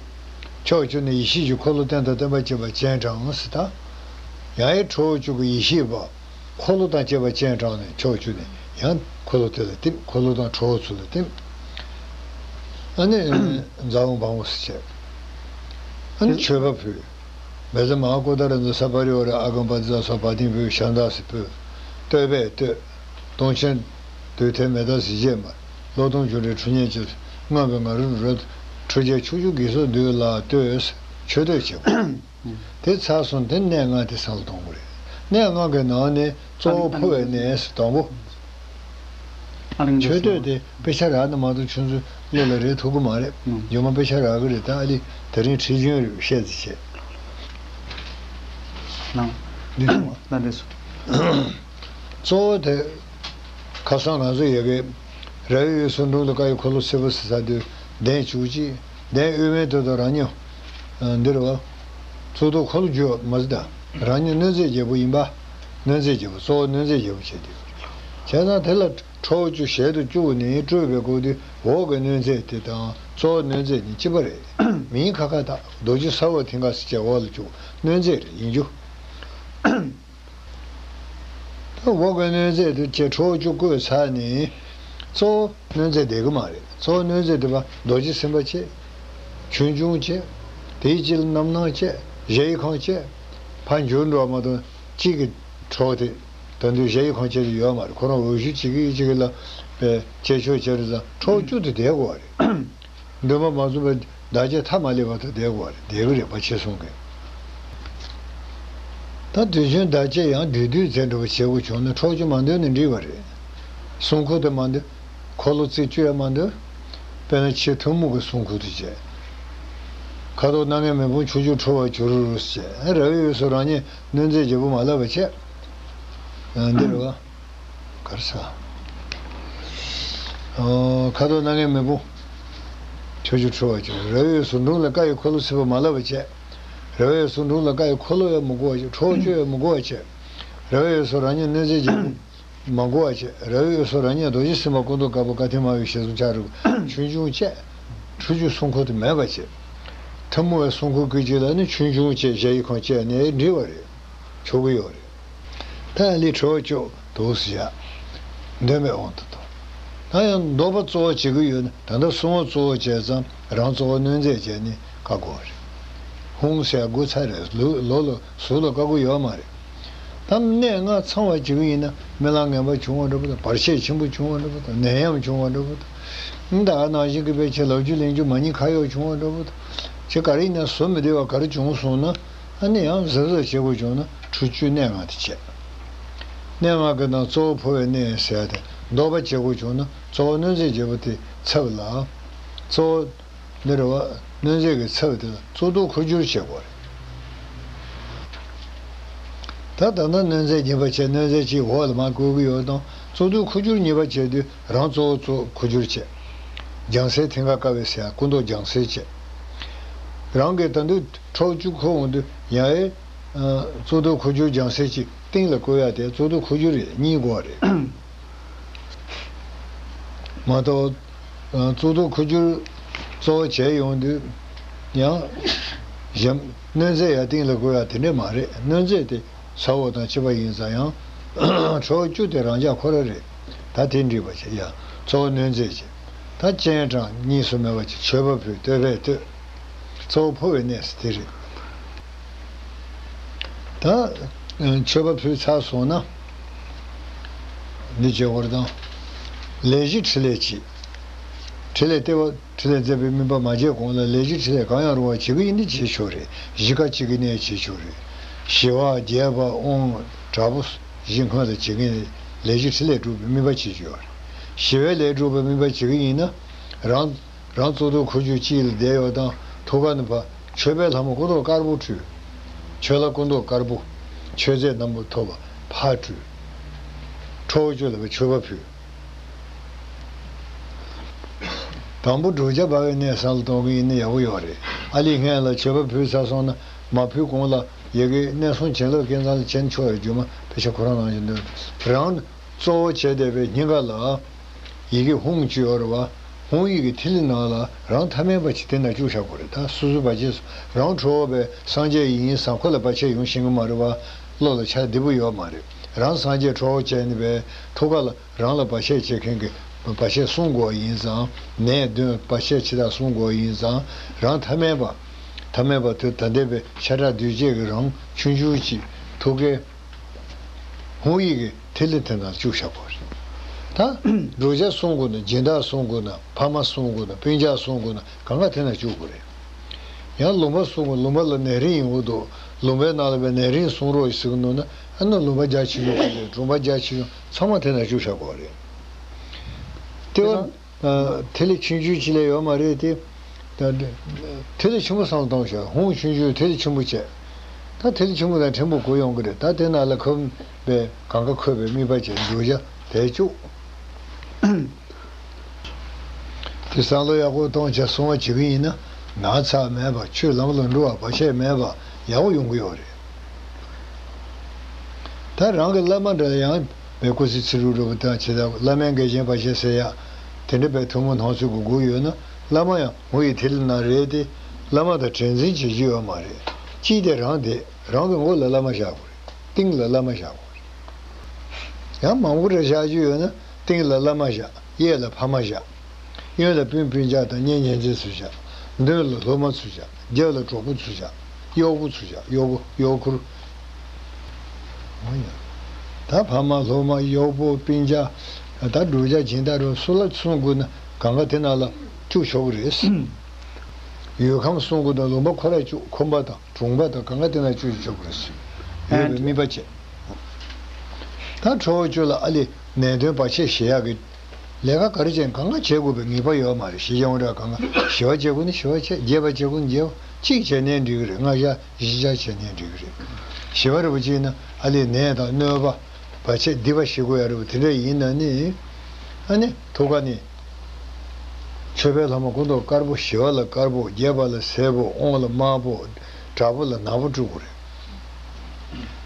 ཕྱོགས་བཅུ་ནས་ཡེ་ཤེས་ཀྱི་འཁོར་ལོ་རྟེན་དང་བརྟེན་པར་བཅས་པ་སྤྱན་དྲངས་ཟེར། ད་ཡང་ཡི་ཁྲོ་བོ་བཅུ་གི་ཡེ་ཤེས་པ་འཁོར་ལོ་དང་བཅས་པ་སྤྱན་དྲངས་ནས། ཕྱོགས་བཅུ་ནས་ཡང་འཁོར་ལོ་དེ་ལ་བསྟིམ། འཁོར་ལོ་དང་ཁྲོ་བོ་ཚུར་ལ་བསྟིམ། ཨ་ནི་ཛཿཧཱུྃ་བྷཱུྃ་ཟེར་བྱས། ཨ་ནི་མཆོད་པ་ཕུལ། བཛྲ་མ་ཧཱ་ཀོ་ཏ་ར་ཛ་ས་པ་རི་ཝཱ་ར་ཨ་གམ་པ་ཏི་ཙ་སོགས་བ་དན་ཕུལ། ཞལ་གདམས་སུ་ཕུལ། བསྟོད་པས་བསྟོད། དུང་ཆེན་དུས་མཐའི་མེ་སྟག་གཟི་བརྗིད་མ། གློག་སྟོང་ཆུ་སྤྲིན་ཁྲི་སྙན་ཆེ། མངོན་པའི་ང་རོས་རོལ། ཁྲོ་རྒྱལ་ཁྱུ་བཅུ་འགས་སོགས་འདུལ་ལ་བསྟོད། མཆོད་བསྟོད་བྱེད་དགོས། དེ་ཚར་སོང་། དེ་གནད་ལྔ་དེ་བསམ་བློ་གཏོང་དགོས་རེད། གནད་ལྔ་གི་ནང་ནས་གཙོ་བོ་ཕོ་བའི་གནས་སུ་དང་པོ། ཨ་རིང་མཆོད་བསྟོད་དེ་དཔེ་ཆ་རག་ན་མ་གཏོགས་ཁྱོད་ཚོའི་བློ་ལ་རེད་ཐུབ་ཀྱི་མ་རེད། ཨང་། རྗེས་མ་དཔེ་ཆ་རག་གི་རེད། ད་ཨ་ལི་དེ་རིང་ཁྲིད་རྒྱུན་རེད། བཤད་ཚེ་བྱེད། ལགས། འདི་སོང་བ། ལགས་འདི་སོང་། གཙོ་བོ་དེ། ཁ་སང་ང་ཚོ་ཡ་གི་ར་བའི་ཡུལ་སུ་འབྲུག་ལ་ཀ་ཡི་འཁོར་ལོ་སེར་པོ་ཟེར་ས་དེ་གདན་བཅུ་གཅིག། གདན་དབུ་མའི་དོན་དུ་རང་ཉིད་འདིར་བ། གཙུག་ཏོར་འཁོར་ལོ་བསྒྱུར་མ་ཟེར། ད་རང་ཉིད་གནོད་མཛེས་རྒྱལ་པོ་ཡིན་པ། གནོད་མཛེས་རྒྱལ་པོ། གཙོ་བོ་གནོད་མཛེས་རྒྱལ་པོ་བྱས་ཏེ། བྱས་ཙང་དེ་ལ་ཁྲོ་བོ་བཅུ་ཞལ་དུ་བཅུག་ནས་སྤྲུལ་པའི་སྐུ་དེ། འོག་གི་གནོད་མཛེས་དེ་དང་གཙོ་བོ་གནོད་མཛེས་གཉིས་གཅིག་པ་རེད། མིང་ཁ་ཁ་དག་རྡོ་རྗེ་ས་འོག་མཐིང་ག་ཟེར་བྱས་འོག་ལ་བཅུག། གནོད་མཛེས་རེད། ཡིན་རྒྱུ། འོག་གི་གནོད་མཛེས་དེ་བྱས་ཁྲོ་བོ་བཅུ་བཀོད་ཚར་ནས། གཙོ་བོ་གནོད་མཛེས་བསྡད་ཀྱི་མ་རེད། གཙོ་བོ་གནོད་མཛེས་དེ་བ་རྡོ་རྗེ་སེམས་དཔའ་བྱས། ཆོས་འབྱུང་བྱས། དེའི་རྗེས་ལ་རྣམ་སྣང་བྱས། གཞལ་ཡས་ཁང་བྱས། ཕར་འགྱུར་འགྲོ་བ་མ་གཏོགས་གཅིག་གི་ཁྲོ་བོ་དེ་ད་དུང་གཞལ་ཡས་ཁང་བྱས་དེ་ཡོད་མ་རེད། ཁོ་རང་འོད་ཞུ་གཅིག་གིས་གཅིག་ལ་བྱས་ཆོག་བྱས་རེད་ཙང་ཁྲོ་བོ་བཅུ་དེ་བསྡད་དགོས་པ་རེད། འདུན་པ་མ་བཙུགས་པའི་བདག་བསྐྱེད་ཐ་མ་ལས་པ་དེ་བསྡད་དགོས་པ་རེད། བསྡད་ཀྱི་རེད་པ། ཆེ་གསུང་གི། ད་དུས་རྒྱུན་བདག་བསྐྱེད་ཡང་བསྡུས་བསྡུས་མཛད་འགྲོ་བ་བྱེད་དགོས་བྱུང་ན་ཁྲོ་བོ་བཅུ་མ་འདོན་ནས་འགྲིག་པ་རེད། སྲུང་འཁོར་དེ་མ་འདོན། འཁོར་ལོ་རྩིབས་བཅུ་ཡང་མ་འདོད། དཔེར་ན་ཕྱི་ཐུན་མོང་གི་གསུང་ཁུར་དུ་བྱས། ཁ་དོག་སྣ་ལྔའི་མེ་དཔུང་ཕྱོགས་བཅུར་འཕྲོ་བར་གྱུར་ཅེས། ར་བའི་འོས་སུ་རང་ཉིད་གནོད་མཛེས་བྱེད་པོ་མ་ལབ་པ་བྱས། འདི་རེད་བ། གར་ས། ཁ་དོག་སྣ་ལྔའི་མེ་དཔུང་ཕྱོགས་བཅུར་འཕྲོ་བར་གྱུར། ར་བའི་འོས་སུ་འབྲུམ་ལ་ཀྭ་ཡི་འཁོར་ལོ་སྲིད་པ་མ་ལབ་པ་བྱས། ར་བའི་འོས་སུ་འབྲུམ་ལ་ཀྭ་ཡི་འཁོར་ལོ་ཡང་མི་དགོས་པ་བྱས། འཕྲོ་བར་གྱུར་ཡང་མི་དགོས་པ་བྱས། ར་བའི་འོས་སུ་རང་ཉིད་གནོད་མཛེས་བྱེད་པོ། མ་གོ་བ་བྱས། ར་བའི་འོས་སུ་རང་ཉིད་རྡོ་རྗེ་སེམས་དཔའ་སྐུ་མདོག་དཀར་པོ་ཀ་ཐི་མ་ཝའི་ཞལ་གསུམ་ཕྱག་དྲུག་ཆོས་འབྱུང་བཅས། ཁྲོ་ཆུ་གསུང་འཁོར་དུ་མེད་པ་བྱས། ཐུན་མོང་བའི་གསུང་འཁོར་ཀུན་གྱི་ལ་ནི་ཆོས་འབྱུང་བཅས་ཞལ་གྱི་ཁོངས་བཅས་ནས་འབྲི་བ་རེད། ཆོག་གི་ཡོད་རེད། ད་ལི་ཁྲོ་བོ་ཅོག་དུག་སི་བཞག་འདོན་པའི་དབང་དུ་གཏོང་། ད་ཡང་འདོགས་པ་གཙོ་བོ་བྱེད་ཀྱི་ཡོད་ན། ད་ལྟ་གསུང་བ་གཙོ་བོ་བྱས་ཙང་རང་གཙོ་བོ་གནོད་མཛེས་བྱས་ནས་བཀག་དགོས་པ་རེད། ཧཱུྃ་ཟེར་དགོས་ཚར་རེད། ལོ་ལོ་ལ་ཟུར་ལ་བཀག་གི་ཡོད་མ་རེད། ད་གནད་ལྔ་ཚང་བ་བྱེད་ཀྱི་ཡིན་ན་རྨི་ལམ་ངན་པ་བྱུང་བ་འདྲ་པོ་དང་། བར་ཆད་ཆེན་པོ་བྱུང་བ་འདྲ་པོ་དང་། ནད་ཡམས་བྱུང་བ་འདྲ་པོ་དང་། ད་ག་ནང་བཞིན་གྱི་དཔེ་ཆ་ལབ་རྒྱུ་གླེང་རྒྱུ་མ་ཉེས་ཁ་གཡོགས་བྱུང་བ་འདྲ་པོ་དང་། ཅི་ག་རེ་ཡིན་ན་བཟོ་མི་བདེ་བ་ག་རེ་བྱུང་སོང་ན། ཨ་ནི་ཡང་གཟབ་གཟབ་བྱེད་དགོས་བྱུང་ན་ཁྲོ་ཆུའི་གནད་ལྔ་དེ་བྱས། གནད་ལྔ་གི་ནང་གཙོ་བོ་འཕོ་བའི་གནས་ཟེར་ཏེ་འདོགས་པ་བྱེད་དགོས་བྱུང་ན་གཙོ་བོ་གནོད་མཛེས་བྱེད་པོ་དེ་ཚབ་ལ། གཙོ་བོ་འདི་རེད་བ། གནོད་མཛེས་ཀྱི་ཚབ་དེ་ལ་གཙུག་ཏོར་འཁོར་སྒྱུར་བྱེད་དགོས་རེད། ད་ད་ལྟ་གནོད་མཛེས་གཉིས་པ་བྱས། གནོད་མཛེས་གཅིག་འོག་ལ་མར་བཀོད་ཀྱི་ཡོད་དང་། གཙུག་ཏོར་འཁོར་སྒྱུར་གཉིས་པ་བྱས་དུས་རང་གཙོ་བོ་གཙོ་འཁོར་སྒྱུར་བྱས། རྒྱང་སྲིང་མཐིང་ག་དཀར་པོའི་ཟེར་ཡ་སྐུ་མདོག་རྒྱང་སྲིང་བྱས། རང་གི་ད་དུང་ཁྲོ་བཅུ་འཁོར་འོང་དུས་ཡང་ཨེ། གཙུག་ཏོར་འཁོར་སྒྱུར་རྒྱང་སྲིང་གཅིག་སྟེང་ལ་བཀོད་ཡ་དེ་གཙུག་ཏོར་འཁོར་སྒྱུར་རེད། གཉིས་དགོས་རེད། མ་གཏོགས། གཙུག་ཏོར་འཁོར་སྒྱུར་གཙོ་བོ་བྱས་ཡོང་དུས་ཡང་། གཞན་གནོད་མཛེས་ཡར་སྟེང་ལ་བཀོད་ཡ་དེ་འདྲས་མ་རེད། གནོད་མཛེས་དེ་ས་འོག་དང་ཕྱི་པ་ཡིན་ཙང་ཡང་། ཁྲོ་བོ་བཅུ་དེ་རང་འཇགས་ཁོ་ར་རེད། ད་དེ་འགྲིག་པ་བྱས་ཡ། གཙོ་བོ་གནོད་མཛེས་བྱས། ད་སྤྱན་དྲངས་གཉིས་སུ་མེད་པ་བྱས། མཆོད་པ་ཕུལ། བསྟོད་པས་བསྟོད། གཙོ་བོ་འཕོ་བའི་གནས་སུ་དེ་རེད། ད་མཆོད་པ་ཕུལ་ཚར་སོང་ན། འདི་བྱེད་དགོས་རེད་དང་། ལས་བཞི་ཕྲིན་ལས་གཅིག་ཕྲིན་ལས་ལྟེ་བ། ཕྲིན་ལས་མཛད་པའི་སྨིན་པ་མ་བྱས་གོང་ལ་ལས་བཞི་ཕྲིན་ལས་གང་ཡང་རུང་བ་བྱེད་ཀྱི་ཡིན་ན་བྱེད་ཆོག་རེད། བཞི་ཀ་གཅིག་གི་གནས་བྱེད་ཆོག་རེད། ཞི་བ་རྒྱས་པ་དབང་དྲག་པོ་བཞི་སྔོན་ལ་བྱེད་མཁན་ལས་བཞི་ཕྲིན་ལས་སྒྲུབ་པའི་སྨིན་པ་བྱེད་ཆོག་རེད། ཞི་བའི་ལས་སྒྲུབ་པའི་སྨིན་པ་བྱེད་ཀྱི་ཡིན་ན། རང་། རང་གཙུག་ཏོར་འཁོར་སྒྱུར་གཅིག་ལ་བསྡད་ཡོད་དང་། ཐུགས་ཀ་ནས་ཕར་མཆོད་པའི་ལྷ་མོ་སྐུ་མདོག་དཀར་པོ་འཕྲོས། མཆོད་ལྷ་སྐུ་མདོག་དཀར་པོ། མཆོད་རྫས་རྣམ་པར་ཐོབ་པ་ཕར་འཕྲོས། ཁྲོ་བོ་བཅུ་ལ་ཕར་མཆོད་པ་ཕུལ། དང་པོ་བསྒྲུབ་བྱ་སྦ་བའི་གནས་བསམ་བློ་གཏོང་གི་ཡིན་ན་ཡག་པོ་ཡོད་རེད། ཨ་ལི་སྔན་ལ་མཆོད་པ་ཕུལ་ཚར་སོང་ན་མ་ཕུལ་གོང་ལ་ཡ་གི་གནས་གསུམ་བྱིན་རླབས་ཀྱི་ཚང་ལ་བྱིན་ཆོག་ཡ་རྒྱུ་མ་དཔེ་ཆ་ཁོ་རང་ནང་བཞིན་འདུག་རང་གཙོ་བོ་བྱས་བསྡད་པའི་སྙིང་ག་ལ་ཡི་གེ་ཧཱུྃ་ཅིག་ཡོད་རེད་བ། ཧཱུྃ་ཡི་གེ་ཐིག་ལེ་ནང་ལ་རང་ཐ་མལ་པ་ཅིག་དེ་ན་བཅུག་བཞག་དགོས་རེད། ད་སོ་སོའི་བར་ཆད་རང་ཁྲོ་བོ་པའི་སངས་རྒྱས་ཡིན་ཟེར་ཁོ་ལ་བར་ཆད་ཡོང་ཤེས་ཀྱི་མ་རེད་བ། བློ་ལ་འཆར་བདེ་པོ་ཡོད་མ་རེད། རང་སངས་རྒྱས་ཁྲོ་བོ་བྱས་ནས་པའི་ཐུགས་ཀ་ལ་རང་ལ་བར་ཆད་བྱེད་མཁན་གྱི་བར་ཆད་སྲུང་དགོས་པ་ཡིན་ཙང་། ནད་གདོན་བར་ཆད་ཆེ་དྲགས་སྲུང་དགོས་པ་ཡིན་ཙང་། རང་ཐ་མལ་པ། ཐ་མལ་པ་དེ་ད་ལྟའི་པའི་ཤ་ཁྲག་གདོས་བཅས་ཀྱི་རང་ཆུང་ཆུང་ཅིག་ཐུགས་ཀའི་ཧཱུྃ་ཡི་གེ་ཐིག་ལེ་དེ་ནང་བཅུག་བཞག་དགོས་རེད། ད་བསྒྲུབ་བྱ་སྲུང་དགོས་ན། སྦྱིན་བདག་སྲུང་དགོས་ན། ཕ་མ་སྲུང་དགོས་ན། སྤུན་ཀྱག་སྲུང་དགོས་ན། གང་ག་དེ་ན་བཅུག་དགོས་རེད། ཡང་ལུང་པ་སྲུང་དགོས། ལུང་པ་ལ་ནད་རིམས་ཡོང་གི་འདུག་ལུང་པའི་ནང་ལ་བའི་ནད་རིམས་སྲུང་རོགས་ཞེས་ཟེར་གི་འདུག་ན། ཨ་ནི་ལུང་པ་རྒྱ་ཆེ་ཆུང་ག་ལས་གྲོང་པ་རྒྱ་ཆེ་ཆུང་ཚང་མ་དེ་ན་བཅུག་བཞག་དགོས་རེད། དེ་བ། ཨ། ཐིག་ལེ་ཆུང་ཆུང་ཅིག་ལས་ཡོད་མ་རེད་དེ། ད་ཐིག་ལེ་ཆེན་པོ་བསམ་བློ་གཏོང་བྱས། ཧཱུྃ་ཆུང་ཆུང་ཐིག་ལེ་ཆེན་པོ་བྱས། ད་ཐིག་ལེ་ཆེན་པོ་དང་ཕྲན་བུ་གོ་ཡོང་གི་རེད། ད་དེ་ནང་ལ་ཁོ་པའི་གང་ག་འཁོད་པའི་དམིགས་པ་བྱས། བསྒྲུབ་བྱ་དེ་བཅུག་དེ་བསམ་བློ་ཡག་པོ་གཏོང་བྱས་སྲུང་བ་བྱེད་ཀྱི་ཡིན་ན། ན་ཚ་མེད་པ། ཆོས་ལམ་ལ་འགྲོ་བ། བར་ཆད་མེད་པ་ཡག་པོ་ཡོང་གི་ཡོད་རེད། ད་རང་གི་བླ་མ་འདྲ་ཡང་བའི་སྐུ་ཚེ་ཚེ་རིང་རོ་པོ་དང་བྱེད་ཐབས། བླ་མའི་འགལ་རྐྱེན་བར་ཆད་སེལ་ཡག་དེ་འདྲ་བའི་ཐུན་མོང་སྣང་ཚུལ་གྱི་སྒོ་ཡོད་ན། བླ་མ་ཡང་ཧཱུྃ་ཡི་ཐིག་ལེ་ནང་རེད་དེ། བླ་མ་དང་གྲལ་འཛིན་བྱེད་རྒྱུ་ཡོད་མ་རེད། གཅིག་དེ་རང་དེ་རང་གི་མགོ་ལ་བླ་མ་བཞག་དགོས་རེད། སྟེང་ལ་བླ་མ་བཞག་དགོས་རེད། ཡང་མང་པོ་རེ་བཞག་རྒྱུ་ཡོད་ན། སྟེང་ལ་བླ་མ་བཞག་གཡས་ལ་ཕ་མ་བཞག་གཡོན་ལ་སྤུན་སྤུན་ཀྱག་དང་གཉེན་ཉེ་ཚན་ཚོ་བཞག་མདུན་ལ་སློབ་མ་ཚོ་བཞག་རྒྱབ་ལ་གྲོགས་པོ་ཚོ་བཞག་གཡོག་པོ་ཚོ་བཞག་གཡོག་པོ། གཡོག་ཁུར། འོ་ཡ། ད་ཕ་མ་སློབ་མ་གཡོག་པོ་སྤུན་ཀྱག་ད་བསྒྲུབ་བྱ་སྦྱིན་བདག་རུ་སུ་ལ་སྲུང་དགོས་ན་གང་ག་དེ་ནང་ལ་བཅུག་ཆོག་གི་རེད། ཡུལ་ཁམས་སྲུང་དགོས་ན་ལུང་པ་ཁོ་ར་བཅུག་ཁོམ་པ་དང་གྲོང་པ་དང་གང་ག་དེ་ན་བཅུག་ཆོག་གི་རེད། ཡོད་པའི་དམིགས་པ་བྱས། ད་ཁྲོ་བོ་བཅུ་ལ་ཨ་ལི་ནད་གདོན་བར་ཆད་ཞི་ཡག་གི་ ལས་ཀ་ག་རེ་བྱས་ནས་གང་ག་བྱེད་དགོས་པའི་ངེས་པ་ཡོད་མ་རེད། ཞི་རྒྱས་དབང་དྲག་གང་ག་ཞི་བ་བྱེད་དགོས་ན་ཞི་བ་བྱེད། རྒྱས་པ་བྱེད་དགོས་ན་རྒྱས་པ། གཅིག་བྱས་ནའི་འགྲིག་གི་རེད། ལྔ་བཞག་བཞི་བཞག་བྱས་ནའི་འགྲིག་གི་རེད། ཞི་བ་རེད་པ་བྱས་ན་ཨ་ལས་ནད་དང་གནོད་པ་བར་ཆད་སྡིག་པ་ཞི་དགོས་ཡ་རེད་པ། དེ་འདྲ་ཡིན་ན་ནི་ཨ་ནི་ཐུགས་ཀ་ནས། མཆོད་པའི་ལྷ་མོ་སྐུ་མདོག་དཀར་པོ། ཞི་བ་ལ་དཀར་པོ། རྒྱས་པ་ལ་སེར་པོ། དབང་ལ་དམར་པོ། དྲག་པོ་ལ་ནག་པོ་སྤྲུལ་དགོས་རེད།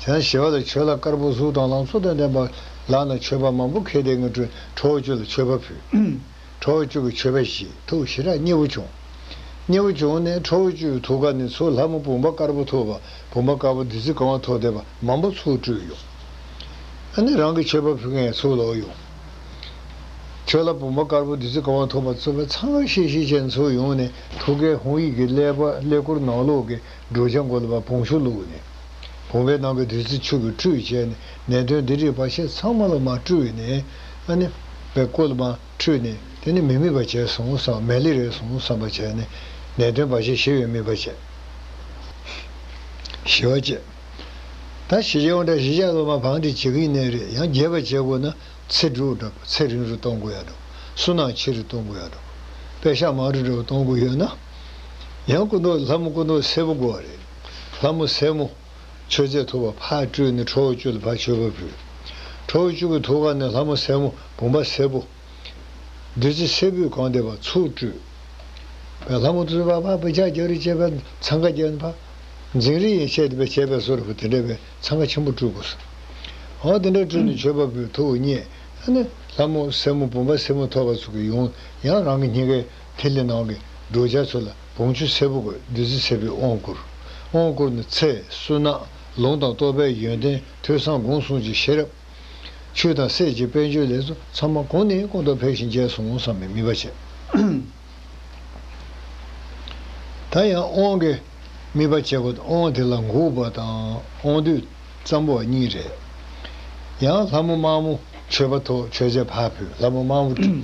བྱས་ན་ཞི་བ་ལ་མཆོད་ལ་དཀར་པོ། གཟུགས་དང་ལང་ཚོ་དང་ལྡན་པ། ལག་ན་མཆོད་པ་མང་པོ་ཁྱེར་བསྡད་མཁན་སྤྲུལ། ཁྲོ་བོ་བཅུ་ལ་མཆོད་པ་ཕུལ། ཁྲོ་བོ་བཅུ་གི་མཆོད་པ་བཞེས། ཐུགས་ཞེ་དྲག་མཉེས་པོ་བྱུང་། མཉེས་པོ་བྱུང་ནས་ཁྲོ་བོ་བཅུའི་ཐུགས་ཀ་ནས་ཚུར་ལྷ་མོ་བུམ་པ་དཀར་པོ་ཐོབ་པ། བུམ་པ་དཀར་པོ་བདུད་རྩི་གང་བ་ཐོབ་བསྡད་པ་མང་པོ་ཚུར་སྤྲུལ་ཡོང་། ཨ་ནི་རང་གི་མཆོད་པ་ཕུལ་མཁན་ཚུར་ལོག་ཡོང་། མཆོད་ལྷ་བུམ་པ་དཀར་པོ་བདུད་རྩི་གང་བ་ཐོབ་པ་ཚུར་ཕར་ཚང་བ་ཤིག་ཤིག་བྱས་ནས་ཚུར་ཡོང་ནས་ཐུགས་ཀའི་ཧཱུྃ་ཡིག་གི་ཀླད་པ་ཀླད་ཀོར་ནང་ལོགས་ཀྱི་བསྒྲུབ་བྱ་མགོ་ལ་བ་བོང་ཤུ་བླུགས་ནས། བུམ་པའི་ནང་གི་བདུད་རྩི་ཆུ་གིས་བཀྲུས་བྱས་ནས་ནད་གདོན་སྡིག་སྒྲིབ་བར་ཆད་ཚང་མ་ལ་མར་བཀྲུས་ནས་ཨ་ནི་པའི་སྐུ་ལ་མར་བཀྲུས་ནས་དེ་ནི་མི་དམིགས་པ་བྱས་སོང་བསམ། མེད་ལེ་རེད་སོང་བསམ་པ་བྱས་ནས་ནད་གདོན་བར་ཆད་ཞི་བའི་དམིགས་པ་བྱས། ཞི་བ་བྱས། ད་ཞི་རྒྱས་དབང་དྲག་ཞི་རྒྱས་སློབ་མ་བང་སྒྲིག་བྱེད་ཀྱི་ཡིན་ནའི་རེད། ཡང་རྒྱས་པ་བྱེད་དགོས་ན་ཚེ་འགྲུབ་འདྲ་པོ། ཚེ་རིང་རུ་གཏོང་དགོས་ཡ་འདྲ་པོ། བསོད་ནམས་ཆེ་རུ་གཏོང་དགོས་ཡ་འདྲ་པོ། པད་ཤག་མང་རུ་འདྲ་པོ་གཏོང་དགོས་ཡོད་ན། ཡང་སྐུ་མདོག་ལྷ་མོ་སྐུ་མདོག་སེར་པོ་དགོས་པ་རེད། ལྷ་མོ་སེར་མོ། མཆོད་རྫས་ཐུབ་པ་ཕར་སྤྲུལ་ནས་ཁྲོ་བོ་བཅུ་ལ་ཕར་མཆོད་པ་ཕུལ། ཁྲོ་བོ་བཅུ་གི་ཐུགས་ཀ་ནས་ལྷ་མོ་སེར་མོ་བུམ་པ་སེར་པོ། བདུད་རྩི་སེར་པོས་གང་བསྡད་པ་ཚུར་སྤྲུལ། པའི་ལྷ་མོ་ཚོས་ཕར་ཕར་བུ་ཆག་རྒྱག་རེས་བྱས་པའི་འཚང་ཁ་རྒྱག་ནས་ཕར། འཛིང་རེས་ཡང་བྱས་ཏེ་བྱས་པའི་བཟོ་འདྲ་པོ་དེ་འདྲ་བའི་འཚང་ཁ་ཆེན་པོ་སྤྲུལ་དགོས་སོ། འོ་དེ་འདྲ་སྤྲུལ་ནས་མཆོད་པ་ཕུལ། ཐུགས་མཉེས། ཨ་ནི་ལྷ་མོ་སེར་མོ་བུམ་པ་སེར་མོ་ཐོབ་པ་ཚོ་གིས་ཡོང་། ཡང་རང་གི་སྙིང་གའི་ཐིག་ལེ་ནང་གི་བསྒྲུབ་བྱ་ཚོ་ལ་བོང་ཆུ་སེར་པོ་དགོས། བདུད་རྩི་སེར་པོའི་དབང་བསྐུར། དབང་བསྐུར་ནས་ཚེ་བསོད་ནམས་ལུང་དང་རྟོགས་པའི་ཡོན་ཏན་ཐོས་བསམ་སྒོམ་གསུམ་གྱི་ཤེས་རབ། ཆོས་དང་སྲིད་ཀྱི་དཔལ་འབྱོར་ལེགས་ཚོགས་ཚང་མ་གོང་ནས་གོང་དུ་འཕེལ་ཞིང་རྒྱས་སོང་བསམ་པའི་དམིགས་པ་བྱས། ད་ཡང་དབང་གི་དམིགས་པ་བྱེད་དགོས། དབང་དེ་ལ་འགུགས་པ་དང་དབང་སྡུད་ཙམ་པོ་གཉིས་རེད། ཡང་ལྷ་མོ་དམར་མོ་མཆོད་པ་ཐོག་མཆོད་རྫས་ཕར་ཕུལ། ལྷ་མོ་དམར་མོ་སྤྲུལ།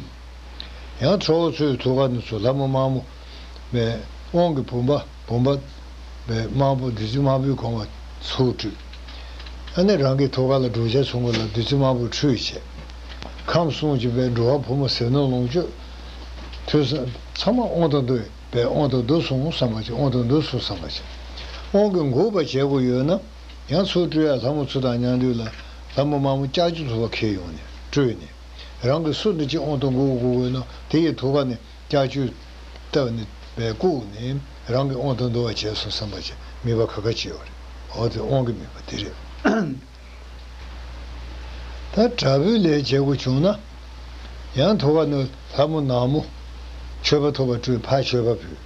ཡང་ཁྲོ་བོ་ཚོའི་ཐུགས་ཀ་ནས་ཚུར་ལྷ་མོ་དམར་མོ་བའི་དབང་གི་བུམ་པ་བུམ་པ་བའི་དམར་པོ་བདུད་རྩི་དམར་པོའི་གང་བ་ཚུར་སྤྲུལ། ཨ་ནི་རང་གི་ཐུགས་ཀ་ལ་བསྒྲུབ་བྱ་ཚུར་མགོ་ལ་བདུད་རྩི་དམར་པོ་ཁྲུས་བྱས། ཁམས་གསུམ་གྱི་བའི་འགྲོ་བ་ཕོ་མོ་ཟས་ནོར་ལོངས་སྤྱོད་ཐོས་བསམ་ཚང་མ་དབང་དུ་འདུ་བའི་དབང་དུ་འདུ་སོང་བསམ་པ་ཅིག་དབང་དུ་འདུ་སོང་བསམ་པ་ཅིག་དབང་གིས་འགུགས་པ་བྱེད་དགོས་ཡོད་ན། ཡང་ཚུར་སྤྲུལ་ཡ་ལྷ་མོ་ཚོ་དང་མཉམ་འདུས་ལ་ལྷ་མོ་དམར་མོ་ལྕགས་ཀྱུ་ཚོ་བ་ཁྱེར་ཡོང་ནས་སྤྲུལ་ནས། རང་གི་སུ་འདྲ་ཅིག་དབང་དུ་འགུག་དགོས་དགོས་ན་དེ་ཡི་ཐུགས་ཀ་ནས་ལྕགས་ཀྱུ་བཏབ་ནས་བཀུག་ནས་རང་གི་དབང་དུ་འདུ་བ་བྱས་སོང་བསམ་པ་ཅིག་དམིགས་པ་ཁ་ཁ་ཅིག་ཡོད་རེད། འོ་དེ་དབང་གི་དམིགས་པ་དེ་རེད། ད་དྲག་པོའི་ལས་བྱེད་དགོས་བྱུང་ན། ཡང་ཐུགས་ཀ་ནས་ལྷ་མོ་ནག་མོ་མཆོད་པ་ཐོག་པ་སྤྲུལ་ཕར་མཆོད་པ་ཕུལ།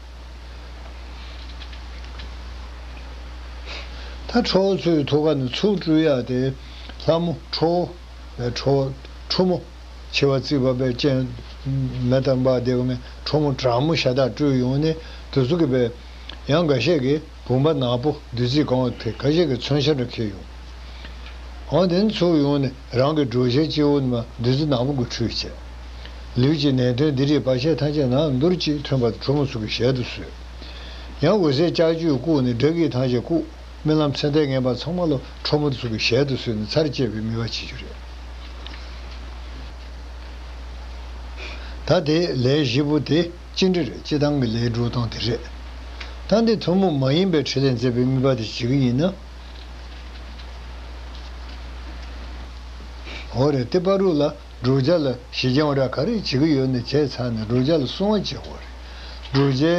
ད་ཁྲོ་བོ་ཚོའི་ཐུགས་ཀ་ནས་ཚུར་སྤྲུལ་ཡ་དེ་ལྷ་མོ་ཁྲོ་བོ་ཁྲོ་ཁྲོ་མོ་འཆི་བ་རྩིག་པ་པའི་སྤྱན་མེ་ལྟར་འབར་བསྡད་པ་ངས་ཁྲོ་མོ་དྲག་མོ་ཤ་སྟག་སྤྲུལ་ཡོང་ནས་དེ་ཚོ་གི་པའི་ཡང་འགའ་ཤས་ཀྱིས་བུམ་པ་ནག་པོ་བདུད་རྩིས་གང་བ་དེ་ཁ་ཤས་ཀྱི་མཚོན་ཆ་འདྲ་འཁྱེར་ཡོང་། འོ་དེ་ཚུར་ཡོང་ནས་རང་གི་སྒྲུབ་བྱའི་སྤྱི་བོ་ནས་མར་བདུད་རྩི་ནག་པོ་གིས་ཁྲུས་བྱས། ལུས་ཀྱི་ནད་གདོན་སྡིག་སྒྲིབ་བར་ཆད་ཐམས་ཅད་ནམ་རྒྱུན་གཅིག་ཐོན་པ་ཁྲོ་མོ་ཚོ་གི་ཞལ་དུ་གསོལ། ཡང་འོད་ཟེར་ལྕགས་ཀྱུས་བཀུག་ནས་དགྲ་བགེགས་ཐམས་ཅད་བཀུག་རྨི་ལམ་མཚན་ལྟས་ངན་པ་ཚང་མ་ལོ་ཁྲོ་མོ་ཚོ་གི་ཞལ་དུ་གསོལ་ནས་ཚར་བཅད་པའི་དམིགས་པ་བྱེད་རྒྱུ་རེད། ད་དེ་ལས་བཞི་པོ་དེ་སྤྱི་འགྲེ་རེད། སྤྱི་བཏང་གི་ལས་སྒྲུབ་སྟངས་དེ་རེད། ད་འདི་ཐུན་མོང་མ་ཡིན་པའི་ཕྲིན་ལས་མཛད་པའི་དམིགས་པ་དེ་བྱེད་ཀྱི་ཡིན་ན། འོ་རེད། དེ་བར་དུ་ལ་བསྒྲུབ་བྱ་ལ་ཞི་རྒྱས་དབང་དྲག་ག་རེ་བྱེད་ཀྱི་ཡོད་ནས་བྱས་ཚར་ནས་བསྒྲུབ་བྱ་ལ་བསྲུང་བ་བྱེད་དགོས་རེད། བསྒྲུབ་བྱའི་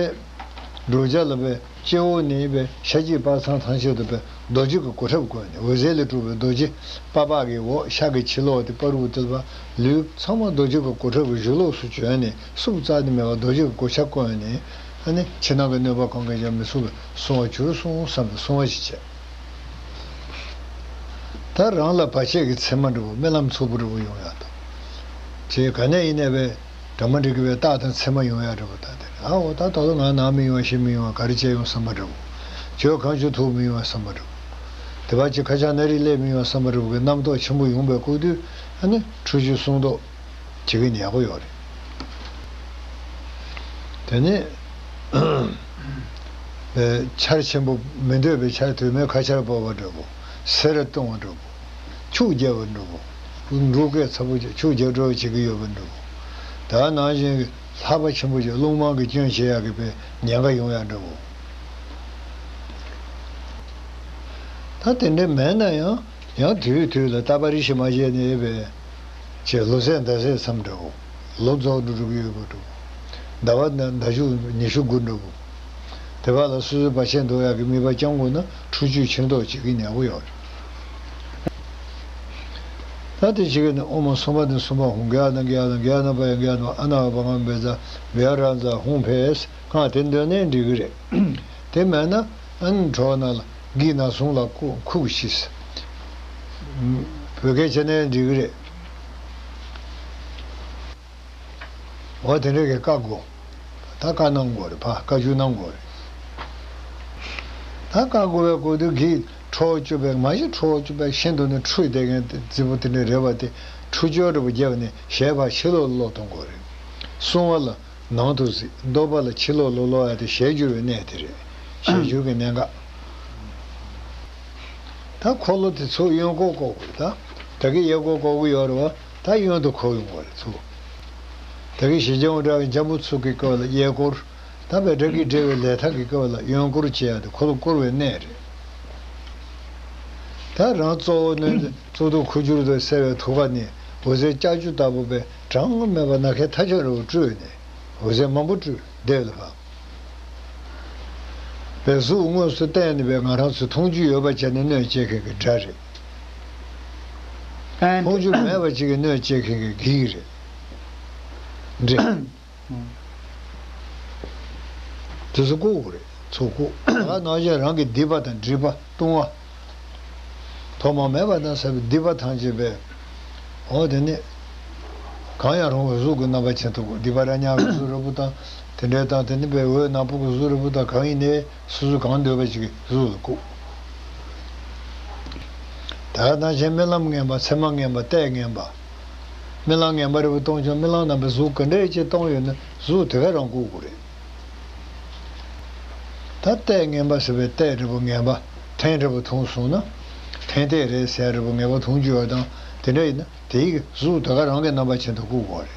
བསྒྲུབ་བྱ་ལ་བའི་སྤྱི་བོ་ནས་བའི་ཤ་གཅིག་པགས་ཚང་ཐམས་ཅད་དུ་བའི་རྡོ་རྗེ་གི་གོ་ཁྲབ་བསྐོན་ནས་འོད་ཟེར་ལས་གྲུབ་པའི་རྡོ་རྗེ་པ་ཕག་གི་འོག་ཤ་གི་ཕྱི་ལོགས་དེ་བར་དུ་དེ་ལ་ལུས་ཚང་མ་རྡོ་རྗེ་གི་གོ་ཁྲབ་ཀྱི་གཞུ་ལོགས་སུ་བྱོན་ནས་སུབ་ཙག་ནས་མེད་པར་རྡོ་རྗེ་གི་གོ་ཆ་བསྐོན་ནས་ཨ་ནི་ཕྱི་ནང་གི་གནོད་པ་གང་གིས་ཀྱང་མི་ཚུགས་པའི་བསྲུང་བ་གྱུར་སོང་བསམ་པའི་བསྲུང་བ་ཞིག་བྱས། ད་རང་ལ་བར་ཆད་ཀྱི་མཚན་མ་འདྲ་པོ་རྨི་ལམ་འཚུབ་པོ་འདྲ་པོ་ཡོང་ཡག་དང་། ཅེས་ག་ནས་ཡིན་ནའི་བས་དྲ་མ་འགྲིག་གི་བས་རྟགས་དང་མཚན་མ་ཡོང་ཡག་འདྲ་པོ་ད་དེ་ཨ་འོ་ད་ད་ལོ་ང་ནང་མི་ཡོང་བ་ཤི་མི་ཡོང་བ་ག་རེ་བྱས་ཡོང་བསམ་པ་འདྲ་པོ། བྱོས་གང་བྱུང་ཐུག་མི་ཡོང་བ་བསམ་པ་འདྲ་པོ། དེ་བ་ཅིག་ཁ་ཆག་སྣ་རིགས་སླེབས་མི་ཡོང་བ་བསམ་པ་འདྲ་པོ་གི་རྣམ་རྟོག་ཆེན་པོ་ཡོང་བའི་སྐབས་དུས་ཨ་ནི་འཁྲུལ་རྒྱུ་སྲུང་ཟློག་བྱེད་ཀྱི་ཡག་པོ་ཡོད་རེད། དེ་ནས་པའི་ཆར་ཆེན་པོ་མི་འདོད་པའི་ཆར་དུས་མའི་ཁ་ཆར་བབས་པ་འདྲ་པོ། སེར་གཏོང་བ་འདྲ་པོ། ཆུ་རྒྱག་པ་འདྲ་པོ། འབྲུག་སྐད་ཚ་པོ་ཆུ་རྒྱག་འགྲོ་བྱེད་ཀྱི་ཡོད་པ་འདྲ་པོ། ད་ནང་བཞིན་གྱི་ལྷགས་པ་ཆེན་པོ་ཞིག་རླུང་མང་གི་སྐྱོན་བྱེད་ཡག་གི་པའི་ཉེན་ཁ་ཡོང་ཡག་འདྲ་བོ། ད་དེ་འདྲ་མེད་ན་ཡང་ཡང་དུས་དུས་ལ་ཏ་པ་རི་ཤི་མ་བྱས་ནས་པའི་ཅེས་ལོ་ཟླ་ཟླ་ཟླ་མཚམས་འདྲ་བོ། ལོ་རྫོགས་འགྲོ་འགྲོ་གི་ཡོད་པ་འདྲ་བོ། ཟླ་བ་ཟླ་ཟླ་གཞུག་ཉི་ཤུ་དགུ་འདྲ་བོ། དེ་བར་ལ་སོ་སོའི་བར་ཆད་འདོར་ཡག་གི་དམིགས་པ་བཅང་དགོས་ན་འཁྲུལ་རྒྱུ་ཕྱིར་ལྡོག་བྱེད་ཀྱི་ཉག་པོ་ཡོད་རེད། ད་དེ་བྱེད་ཀྱི་ནི་ཨོཾ་སོ་མ་དང་སུ་མ་ཧཱུྃ། ག་ན་ག་ན་ག་ན་པ་ཡ་ག་ན་ཨ་ན་བ་ག་མ་བེ་ཛ་བེ་ཡ་ར་ཛ་ཧཱུྃ་ཕཊ། གང་དེ་འདོན་ནས་འགྲིག་གི་རེད། དེ་མེད་ན་ཨ་ནི་གྲོགས་ན་ལ་གི་ན་ཟུང་ལ་ཁུག་ཁུག་ཤིས། བོད་སྐད་བྱས་ནས་འགྲིག་གི་རེད། འོ་དེ་འདྲ་གི་བཀའ་བསྒོ། ད་བཀའ་གནང་དགོས་རེད། ཕ་བཀའ་བཀྱོན་གནང་དགོས་རེད། ད་བཀའ་བསྒོ་བའི་སྐོར་དུ་གི་ཁྲོ་བོ་བཅུ་པའི་མ་གཞི་ཁྲོ་བོ་བཅུ་པའི་ཤིན་ཏུ་ནི་འཁྲུལ་བསྡད་མཁན་དེ་རྫིག་པོ་དེ་འདྲ་རེད་པ། དེ་འཁྲུལ་སྦྱོར་འདྲ་པོ་བརྒྱབ་ནས་ཞལ་ཕར་ཕྱི་ལོགས་ལོག་གཏོང་དགོས་རེད། སྲུང་བ་ལ་ནང་དུ་གཟིགས། བཟློག་པ་ལ་ཕྱི་ལོགས་ལོག་ལོག་ཡ་དེ་ཞལ་བསྒྱུར་བའི་གནས་དེ་རེད། ཞལ་བསྒྱུར་གྱི་གནད་འགག་ད་འཁོར་ལོ་དེ་ཚོ་གཡོན་སྐོར་བསྐོར་དགོས། ད་ད་གིན་གཡས་སྐོར་བསྐོར་གྱི་ཡོད་རེད་པ། ད་གཡོན་དུ་འཁོར་ཡོང་བ་རེད་ཚུར། ད་གིན་ཞི་རྒྱས་དབང་དྲག་གི་འཇམ་པོ་ཚུགས་ཀྱི་སྐབས་ལ་གཡས་སྐོར། ད་བས་དགྲ་བགེགས་བསྒྲལ་བའི་ལས་ཐབས་ཀྱི་སྐབས་ལ་གཡོན་སྐོར་བྱེད་ཡ་དེ་འཁོར་ལོ་བསྐོར་བའི་གནད་རེད། ད་རང་གཙོ་བོ་ནི་གཙུག་ཏོར་ཁུ་བྱུག་ཏུ་གསལ་བའི་ཐུགས་ཀ་ནས་འོད་ཟེར་ལྕགས་ཀྱུ་ལྟ་བུ་བས་གྲངས་མེད་པ་ནམ་མཁའི་མཐའ་མཇུག་རུ་སྤྲོས་ནས་འོད་ཟེར་མང་པོ་སྤྲོས་བསྡད་ལ་བབས། པའི་གཟུགས་དངོས་སུ་བསྟན་ནས་པའི་ང་རང་ཚོས་མཐོང་རྒྱུ་ཡོད་པ་བྱས་ནས་གནོད་བྱེད་མཁན་གྱི་དགྲ་རེད། ཨ་མཐོང་རྒྱུ་མེད་པ་ཅིག་གིས་གནོད་བྱེད་མཁན་གྱི་བགེགས་རེད། འདྲེ། དེ་ཚོ་བཀུག་དགོས་རེད། ཚུར་བཀུག་ད་ག་ནང་བཞིན་རང་གི་སྡིག་པ་དང་སྒྲིབ་པ་ལྟུང་བ། ཐོག་མ་མེད་པ་དང་ཟབ་པའི་སྡིག་པ་ཐམས་ཅད་པས། འོ་དེ་ནི། གང་ཡང་རུང་བའི་གཟུགས་ཀྱི་རྣམ་པ་ཅན་དུ་བཀུག་སྡིག་པ་ར་ཉག་གི་གཟུགས་རིལ་པོ་དང་། དེ་འདྲའི་དང་དེ་ནི་པའི་འོད་ནག་པོ་གི་གཟུགས་རིལ་པོ་དང་གང་ཡིན་ནའི་སོ་སོ་གང་འདོད་པ་ཅིག་གི་གཟུགས་ལ་བཀུག་ད་ག་ནང་བཞིན་རྨི་ལམ་ངན་པ། མཚན་མ་ངན་པ། ལྟས་ངན་པ། རྨི་ལམ་ངན་པ་རིལ་པོ་མཐོང་བྱུང་། རྨི་ལམ་ནང་པའི་གཟུགས་ག་འདྲའི་ཅིག་མཐོང་ཡོད་ན་གཟུགས་དེ་ག་རང་བཀུག་དགོས་རེད། ད་ལྟས་ངན་པ་ཟེར་བའི་ལྟས་རིལ་པོ་ངན་པ། ཐན་རིལ་པོ་མཐོང་སོང་ན། ཐན་ལྟས་རེད་ཟེར་རིལ་པོ་ངན་པ་མཐོང་རྒྱུ་ཡོད་དང་དེ་འདྲ་ཡིན་ན་དེའི་གཟུགས་དེ་ག་རང་གི་རྣམ་པ་ཅན་དུ་བཀུག་དགོས་རེད།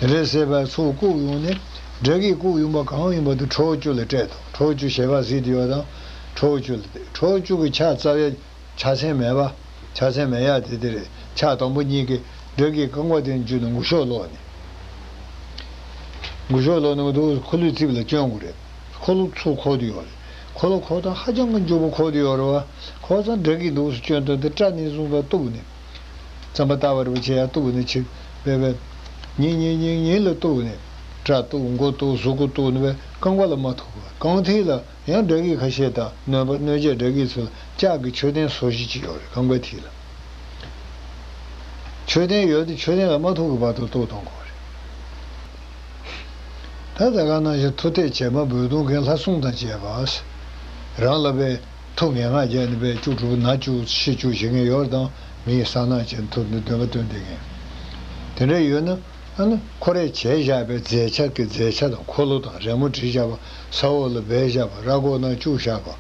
དེ་འདྲ་ཟེར་བའི་ཚུར་བཀུག་ཡོང་ནས་དགྲ་བགེགས་བཀུག་ཡོང་པ་གང་ཡིན་པ་དེ་ཁྲོ་བོ་བཅུ་ལ་སྤྲད་དོ། ཁྲོ་བོ་བཅུ་ཞལ་ཕར་གཟིགས་ཏེ་ཡོད་དང་ཁྲོ་བོ་བཅུ་ལ་སྤྲད། ཁྲོ་བོ་བཅུ་གི་ཕྱག་རྩ་བའི་ཕྱག་མཚན་མེད་པ། ཕྱག་མཚན་མེད་ཡ་དེ་དེ་རེད། ཕྱག་དང་པོ་གཉིས་ཀྱིས་དགྲ་བགེགས་རྐང་པ་དེ་འཇུས་ནས་མགུ་ཤོག་ལོག་ནས། མགུ་ཤོག་ལོག་ནས་འདུག་འཁོར་ལོའི་རྩིབས་ལ་བསྐྱོན་དགོས་རེད། འཁོར་ལོ་ཚུར་འཁོར་དུ་ཡོད་རེད། འཁོར་ལོ་འཁོར་སྟངས་ཧ་ཅང་གི་མགྱོགས་པོ་འཁོར་དུ་ཡོད་རེད་བ། འཁོར་ཙང་དགྲ་བགེགས་འདུག་སུ་བསྐྱོན་དོན་དེ་སྐྲ་ནས་བཟུང་བ་གཏུབ་ནས། རྩམ་པ་ལྟ་བ་རིལ་པོ་ཆེ་ཡ་གཏུབ་ནས་ཆེ་བས་བས། ཉིན་ཉིན་ཉིན་ཉིན་ལ་གཏུབ་ནས། སྐྲ་གཏུབ། མགོ་གཏུབ། གཟུགས་པོ་གཏུབ་ནས་བས་རྐང་པ་ལ་མ་ཐུག་གི་བས་རྐང་མཐིལ་ལ། ཡང་དགྲ་བགེགས་ཁ་ཤས་དང་གནོད་པ་གནོད་བྱེད་དགྲ་བགེགས་ཚོ་ལ་ལྕགས་ཀྱི་མཆོད་རྟེན་བཟོ་གཞི་ཅིག་ཡོད་རེད། རྐང་པའི་མཐིལ་ལ། མཆོད་རྟེན་ཡོད་དེ་མཆོད་རྟེན་ལ་མ་ཐུག་གི་བར་དུ་གཏུག་གཏོང་དགོས་རེད། ད་ལྟ་ག་ནང་བཞིན་མཐུ་གཏད་བྱེད་མ་འབོད་གཏོང་མཁན་ལྷ་སྲུང་དང་བཅས་པ། རང་ལ་བས་མཐུ་ངན་སྔགས་བརྒྱབ་ནས་བས་བཅུག་གྲུབ་ན་བཅུག་ཤི་བཅུག་བྱེད་མཁན་ཡོད་དང་མིའི་གསང་སྔགས་ཀྱི་མཐུ་ནི་འདོན་པ་སྟོན་བསྡད་མཁན། དེ་འདྲ་ཡོད་ན། ཨ་ནི་ཁོ་རས་བྱས་བཞག་པའི་མཛེས་ཆ་གི་མཛེས་ཆ་དང་འཁོར་ལོ་དང་རི་མོ་བྲིས་བཞག་པ། ས་འོག་ལ་སྦས་བཞག་པ། ར་སྒོ་ནང་བཅུག་བཞག་པ།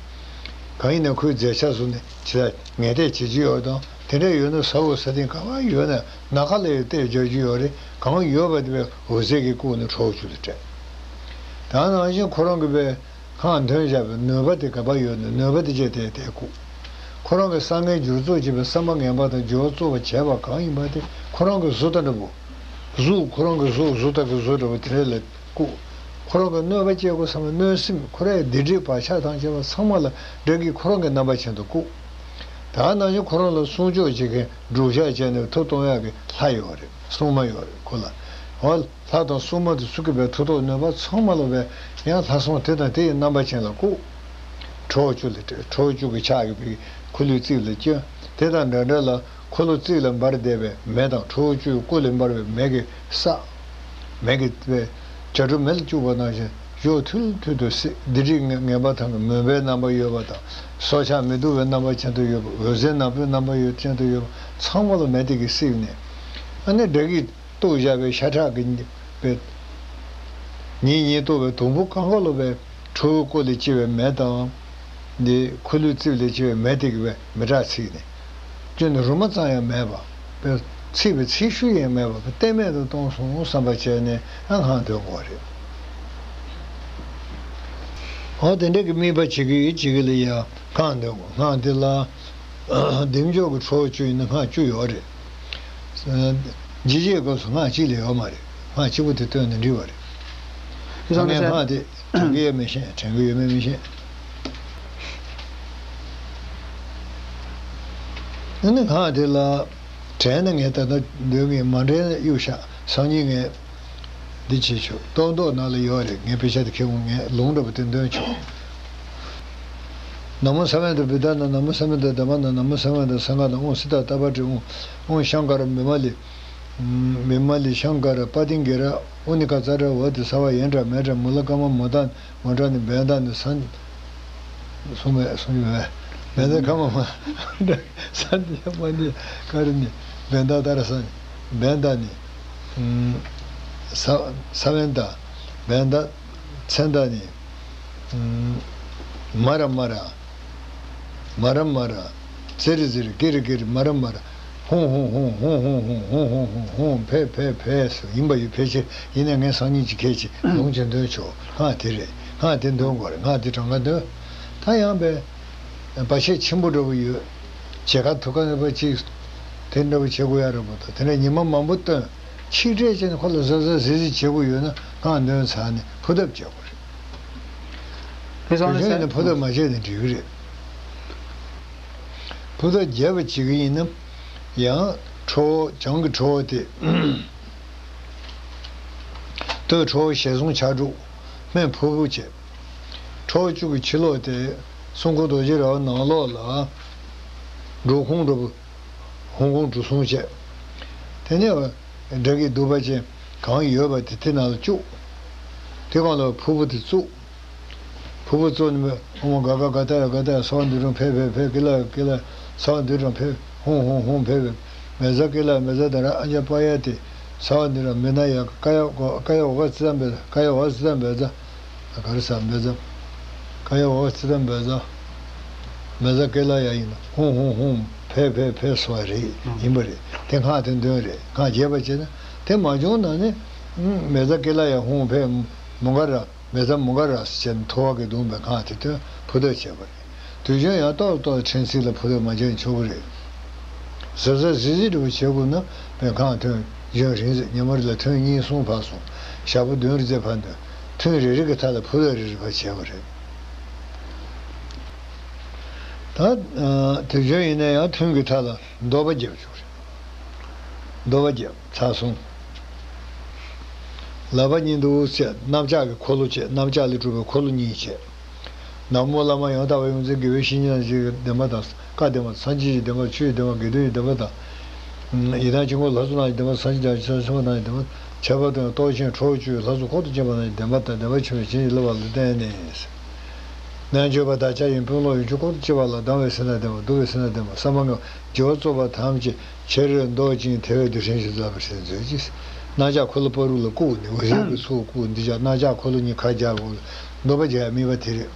གང་ཡིན་ན་ཁོའི་མཛེས་ཆ་བཟུང་ནས་ཇི་ལྟར་ངན་གཏད་བྱེད་ཀྱི་ཡོད་དང་དེ་འདྲ་ཡོད་ན་ས་འོག་ས་སྟེང་ག་པར་ཡོད་ན་ནམ་མཁའ་ལ་ཡང་གཏད་བྱ་རྒྱུ་ཡོད་རེད། གང་ཡོད་པ་དེ་བས་འོད་ཟེར་གྱིས་བཀུག་ནས་ཁྲོ་བོ་བཅུ་ལ་སྤྲད། ད་ནང་བཞིན་ཁོ་རང་གི་བས། གང་འདོན་བཞག་པའི་ནུས་པ་དེ་ག་པར་ཡོད་ན་ནུས་པ་དེ་བཅས་དེ་དེ་བཀུག་ཁོ་རང་གི་བསམ་ངན་སྦྱོར་རྩུབ་བྱེད་པའི་བསམ་པ་ངན་པ་དང་སྦྱོར་བ་རྩུབ་པ་བྱས་པ་གང་ཡིན་པ་དེ་ཁོ་རང་གི་གཟུགས་ལྟ་འདྲ་པོ། གཟུགས་ཁོ་རང་གི་གཟུགས་གཟུགས་ལྟ་གི་གཟུགས་འདྲ་པོ་དེ་འདྲ་ལ་བཀུག་ཁོ་རང་གི་གནོད་པ་བྱེད་དགོས་བསམ་པའི་གནོད་སེམས་ཁོ་རའི་སྡིག་སྒྲིབ་བག་ཆགས་དང་བཅས་པ་ཚང་མ་ལ་དགྲ་བགེགས་ཁོ་རང་གི་རྣམ་པ་ཅན་དུ་བཀུག་ད་ནང་བཞིན་ཁོ་རང་ལ་སྲུང་སྐྱོབ་བྱེད་མཁན་སྒྲུབ་ཞགས་བྱས་ནས་མཐུ་གཏོང་ཡག་གི་ལྷ་ཡོད་རེད། སྲུང་མ་ཡོད་རེད་ཁོ་ལ། འོ། ལྷ་དང་སྲུང་མ་དེ་ཚོ་གི་བའི་མཐུ་སྟོབས་ནུས་པ་ཚང་མ་ལ་བའི་ཡང་ལྷ་སྲུང་དེ་དང་དེ་ཡི་རྣམ་པ་ཅན་ལ་བཀུག་ཁྲོ་བོ་བཅུ་ལ་སྤྲད། ཁྲོ་བོ་བཅུ་གི་ཕྱག་གི་བའི་འཁོར་ལོའི་རྩིབས་ལ་བསྐྱོན། དེ་དང་འདྲ་འདྲ་ལ་འཁོར་ལོ་རྩིབས་ལ་འབར་བསྡད་པའི་མེ་དང་ཁྲོ་བོ་བཅུའི་སྐུ་ལས་འབར་བའི་མེ་གི་ས། མེ་གི་བའི་བྱ་གྲུ་མེ་ལ་བཅུག་པ་ནང་བཞིན་གཡོ་ཐུལ་ཐུལ་དུ་བསྲེགས། སྡིག་སྒྲིབ་ངན་པ་དང་གི་མུན་པའི་རྣམ་པ་ཡོད་པ་དང་སྲོག་ཆགས་མི་སྡུག་པའི་རྣམ་པ་ཅན་དུ་ཡོད་པ། འོད་ཟེར་ནག་པོའི་རྣམ་པ་ཡོད་ཅན་དུ་ཡོད་པ་ཚང་མ་ལ་མེ་དེ་གིས་བསྲེགས་ནས། ཨ་ནི་དགྲ་བགེགས། གཏུབས་བཞག་པའི་ཤ་ཁྲག་གི་ཉེ་པའི། ཉིན་ཉིན་གཏུབས་པའི་དུམ་བུ་གང་ག་ལོ་བའི་ཁྲོ་བོའི་སྐུ་ལས་སྐྱེ་བའི་མེ་དང་། འདི་ཁོར་ཡུག་རྩིབས་ལས་སྐྱེ་བའི་མེ་དེ་གི་བའི་མེ་སྲེག་ཚིག་ནས། སྐྱོན་ནི་རུ་མ་ཙམ་ཡང་མེད་པ། པའི་ ཚིག་པའི་ཚིག་ཤུགས་ཡང་མེད་པར་གཏན་མེད་དུ་གཏོང་སོང་བསམ་པ་བྱས་ནས་ཨ་སྔགས་འདོན་དགོས་རེད། འོ་དེ་འདྲ་གི་དམིགས་པ་བྱེད་ཀྱི་ཡོད་བྱེད་ཀྱི་ལ་ཡ་སྔགས་འདོན་དགོས། སྔགས་དེ་ལ་བདེ་མཆོག་གི་ཁྲོ་བོ་བཅུ་ཡིན་ན་སྔགས་བཅུ་ཡོད་རེད། ཇི་སྐད་སྐབས་སུ་སྔགས་གཅིག་ལས་ཡོད་མ་རེད། སྔགས་གཅིག་པོ་དེ་བཏོན་ནས་འགྲིག་པ་རེད། ད་ངས་སྔགས་དེ་དྲན་གྱི་ཡོད་མི་ཤེས། དྲན་གྱི་ཡོད་མེད་མི་ཤེས། ཨ་ནི་སྔགས་དེ་ལ་དྲན་ན་ངས་ད་ལྟ་འདོན་གྱི། མ་དྲན་ན་གཡུག་བཞག་སང་ཉིན་ངས་འདི་བྱེད་ཆོག་རྟོག་ལྡོག་ནང་ལ་ཡོད་རེད། ངས་དཔེ་ཆ་དེ་ཁྱེར་འོང་། ངས་ལུང་འདྲ་པོ་དེ་འདོན་ཆོག་ན་མོ་ས་མནྟ་བུདྡྷ་ན། ན་མོ་ས་མནྟ་དྷརྨ་ན། ན་མོ་ས་མནྟ་སངྒྷ་ན། ཨོཾ་སིདྡྷ་ཏ་པྲི་ཨོཾ། ཨོཾ་ཤངྐ་ར་བི་མ་ལི། བི་མ་ལི་ཤངྐ་ར་པ་ཏིང་གེ་ར་ཨུ་ནི་ཀ་ཙ་དྲ་ཝ་ཏི་སྭ་བྷ་ཡན་དྲ་མེ་དྲ་མུ་ལ་ཀརྨ་མུ་ད་མུ་དྲ་ནི་བན་ད་ནི་སན། གསུངས་མེད། གསུངས་ཀྱི་མེད། བན་ད་ཀརྨ་མ་སན་ཏི་ཡ་མ་ནི་ཀ་རི་ནི་བན་ད་ཏ་ར་སན། བན་ད་ནི་ས་ས་བན་ད། བན་ད་ཚན་ད་ནི་མ་ར་མ་ར། མ་ར་མ་ར། ཙི་རི་ཙི་རི། ཀི་རི་ཀི་རི། མ་ར་མ་ར། ཧུང་ཧུང་ཧུང་། ཧུང་ཧུང་ཧུང་། ཧུང་ཧུང་ཧུང་། ཧུང་། ཕེ་ཕེ་ཕེ་སུ་ཡིན་པ་ཡོད། ཕལ་ཆེར་ཡིན་ནའི་ངས་སང་ཉིན་གྱི་ཁྱེད་ཀྱི་ལུང་ཅིག་འདོན་ཆོག་སྔགས་དེ་རེད། སྔགས་དེ་འདོན་དགོས་རེད། སྔགས་དེ་གྲངས་ཀ་འདོན། ད་ཡང་པའི་བར་ཆད་ཆེན་པོ་འདྲ་པོ་ཡོད། བྱེད་ཀ་ཐུག་ཀ་འདྲ་པོ་ཅིག་དེ་འདྲ་པོ་བྱེད་དགོས་ཡ་འདྲ་པོ་དང་། དེ་འདྲ་ཉི་མ་མང་པོ་བཏོན། ཆིག་སྒྲིལ་བྱས་ནས་ཁོ་ལ་གཟབ་གཟབ་གཟིགས་གཟིགས་བྱེད་དགོས་ཡོད་ན་སྔགས་འདོན་ཚར་ནས་ཕུ་ཐབ་བྱེད་དགོས་རེད། དེ་བྱས་ནས་ཕུ་ཐབ་མ་བྱས་ནས་འགྲིག་གི་རེད། ཕུ་ཐབ་རྒྱས་པ་བྱེད་ཀྱི་ཡིན་ན་ཡང་ཁྲོ་བོ། བྱང་གི་ཁྲོ་བོ་དེ། སྟོད་ཁྲོ་བོ་ཞལ་གསུམ་ཕྱག་དྲུག་སྨད་ཕུར་བུ་བྱས། ཁྲོ་བོ་བཅུ་གི་ཕྱི་ལོགས་དེ་སྲུང་འཁོར་རྡོ་རྗེ་ར་བ་ནང་ལོགས་ལ་འབྲོག་ཁུང་འདྲ་པོ། ཧོང་ཀོང་འབྲུ་གསུམ་བཅས། དེ་ནས་དགྲ་བགེགས་གདུག་པ་ཅན་གང་ཡོད་པ་དེ་དེ་ནང་ལ་བཅུག་དེ་སྒང་ལ་ཕུར་བུ་དེ་བཙུགས། ཕུར་བུ་བཙུགས་ནས་ཨོཾ་ག་ག་ག་ཏ་ཡ་ག་ཏ་ཡ། སྭཱ་ཧཱ་འདུས་གྲངས་ཕཊ་ཕཊ་ཕཊ། ཀི་ལ་ཡ་ཀི་ལ་ཡ། སྭཱ་ཧཱ་འདུས་གྲངས་ཕཊ། ཧཱུྃ་ཧཱུྃ་ཧཱུྃ་ཕཊ་ཕཊ། མེ་ཛ་ཀི་ལ་ཡ་མེ་ཛ། ད་ར་ཨ་ཛ་པ་ཡ་ཏི། སྭཱ་ཧཱ་འདུས་གྲངས་མེ་ན་ཡ། ཀ་ཡ་ག་ཀ་ཡ་ཝ་ཙི་ཏ་མེ་ཛ། ཀ་ཡ་ཝ་ཙི་ཏ་མེ་ཛ། ག་རེ་ཟ། མེ་ཛ། ཀ་ཡ་ཝ་ཙི་ཏ་མེ་ཛ། མེ་ཛ་ཀི་ལ་ཡ་ཡིན་ན་ཧཱུྃ་ཧཱུྃ་ཧཱུྃ་ཕཊ་ཕཊ་ཕཊ་སྭཱ་ཧཱ་རེད། ཡིན་པ་རེད། དེ་སྔགས་དེ་འདོན་རེད། སྔགས་རྒྱས་པ་བྱས་ན། དེ་མ་བྱུང་ན་ནི་མེ་ཛ་ཀི་ལ་ཡ་ཧཱུྃ་ཕཊ་མུ་ག་ར། མེ་ཛ་མུ་ག་ར་ཟེར་ནས་ཐུ་བ་གིས་བརྡུངས་པའི་སྔགས་དེ་བཏོན། ཕུ་ཐབ་བྱས་པ་རེད། དུས་རྒྱུན་ཡང་ཏོག་ཏོག་ཕྲན་ཚེགས་ལ་ཕུ་ཐབ་མ་བྱས་ན་ཆོག་གི་རེད། གཟབ་གཟབ་གཟིགས་གཟིགས་འདྲ་པོ་བྱེད་དགོས་ན་པའི་སྔགས་ཐུན་རྒྱུན་རིང་ཟེར། ཉི་མ་རེ་ལ་ཐུན་གཉིས་གསུམ་ཕར་སོང་། ཞག་པོ་བདུན་རེ་ཙམ་ཕར་འདོན། ཐུན་རེ་རེ་གི་མཐའ་ལ་ཕུ་ཐབ་རེ་རེ་ཕར་བྱས་པ་རེད། ད་དུས་རྒྱུན་ཡིན་ན་ཡང་ཐུན་གྱི་མཐའ་ལ་བཟློག་པ་རྒྱབ་ཆོག་རེད། བཟློག་པ་རྒྱབ། ཚར་སོང་། ལག་པ་གཉིས་འདུག་སེ་གནམ་ལྕགས་ཀྱི་འཁོར་ལོ་བྱས། གནམ་ལྕགས་ལས་གྲུབ་པའི་འཁོར་ལོ་གཉིས་བྱས། ན་མོ་བླ་མ་ཡང་དག་པར་ཡོངས་འཛིན་དགེ་བའི་བཤེས་གཉེན་རྣམས་ཀྱི་བདེན་པ་དང་། བཀའ་བདེན་པ། སངས་རྒྱས་ཀྱི་བདེན་པ། ཆོས་ཀྱི་བདེན་པ། དགེ་འདུན་གྱི་བདེན་པ་དང་། ཡི་དམ་དཀྱིལ་འཁོར་ལྷ་ཚོགས་རྣམས་ཀྱི་བདེན་པ། སངས་རྒྱས་དང་ཆོས་སེམས་དཔའ་རྣམས་ཀྱི་བདེན་པ། ཁྱད་པར་དུ་ཡང་སྟོབས་ཆེན་ཁྲོ་བོ་བཅུ་ཡི་ལྷ་ཚོགས་འཁོར་དུ་བཅས་པ་རྣམས་ཀྱི་བདེན་པ་དང་། བདེན་པ་ཆེན་པོས་བྱིན་གྱིས་བརླབས་པ་ལ་བརྟེན་ནས། རྣལ་འབྱོར་པ་བདག་ཅག་ཡི་དཔོན་སློབ་ཡོངས་ཀྱི་འཁོར་དུ་སྐྱེ་བ་ལ། སྡང་བའི་སེམས་དང་ལྡན་པ། གདུག་པའི་སེམས་དང་ལྡན་པ། ས་མ་ངན་པ། སྦྱོར་བ་རྩུབ་པ་ཐམས་ཅད་ཆེར་བཟློག་ཅིང་དལ་བའི་རྡུལ་ཕྲན་ཞིག་རླག་པར་བྱེད་མཛོད་ཅིག་གནམ་ལྕགས་འཁོར་ལོ་བར་དུ་ལ་བཀུག་ནས་འོད་ཟེར་གྱི་ཚོགས་བཀུག་འདི་ཅག་གནམ་ལྕགས་འཁོར་ལོ་གཉིས་ཁ་སྦྱར་བ་ལ་བཟློག་པ་རྒྱག་ཡ་དམིགས་པ་དེ་རེད།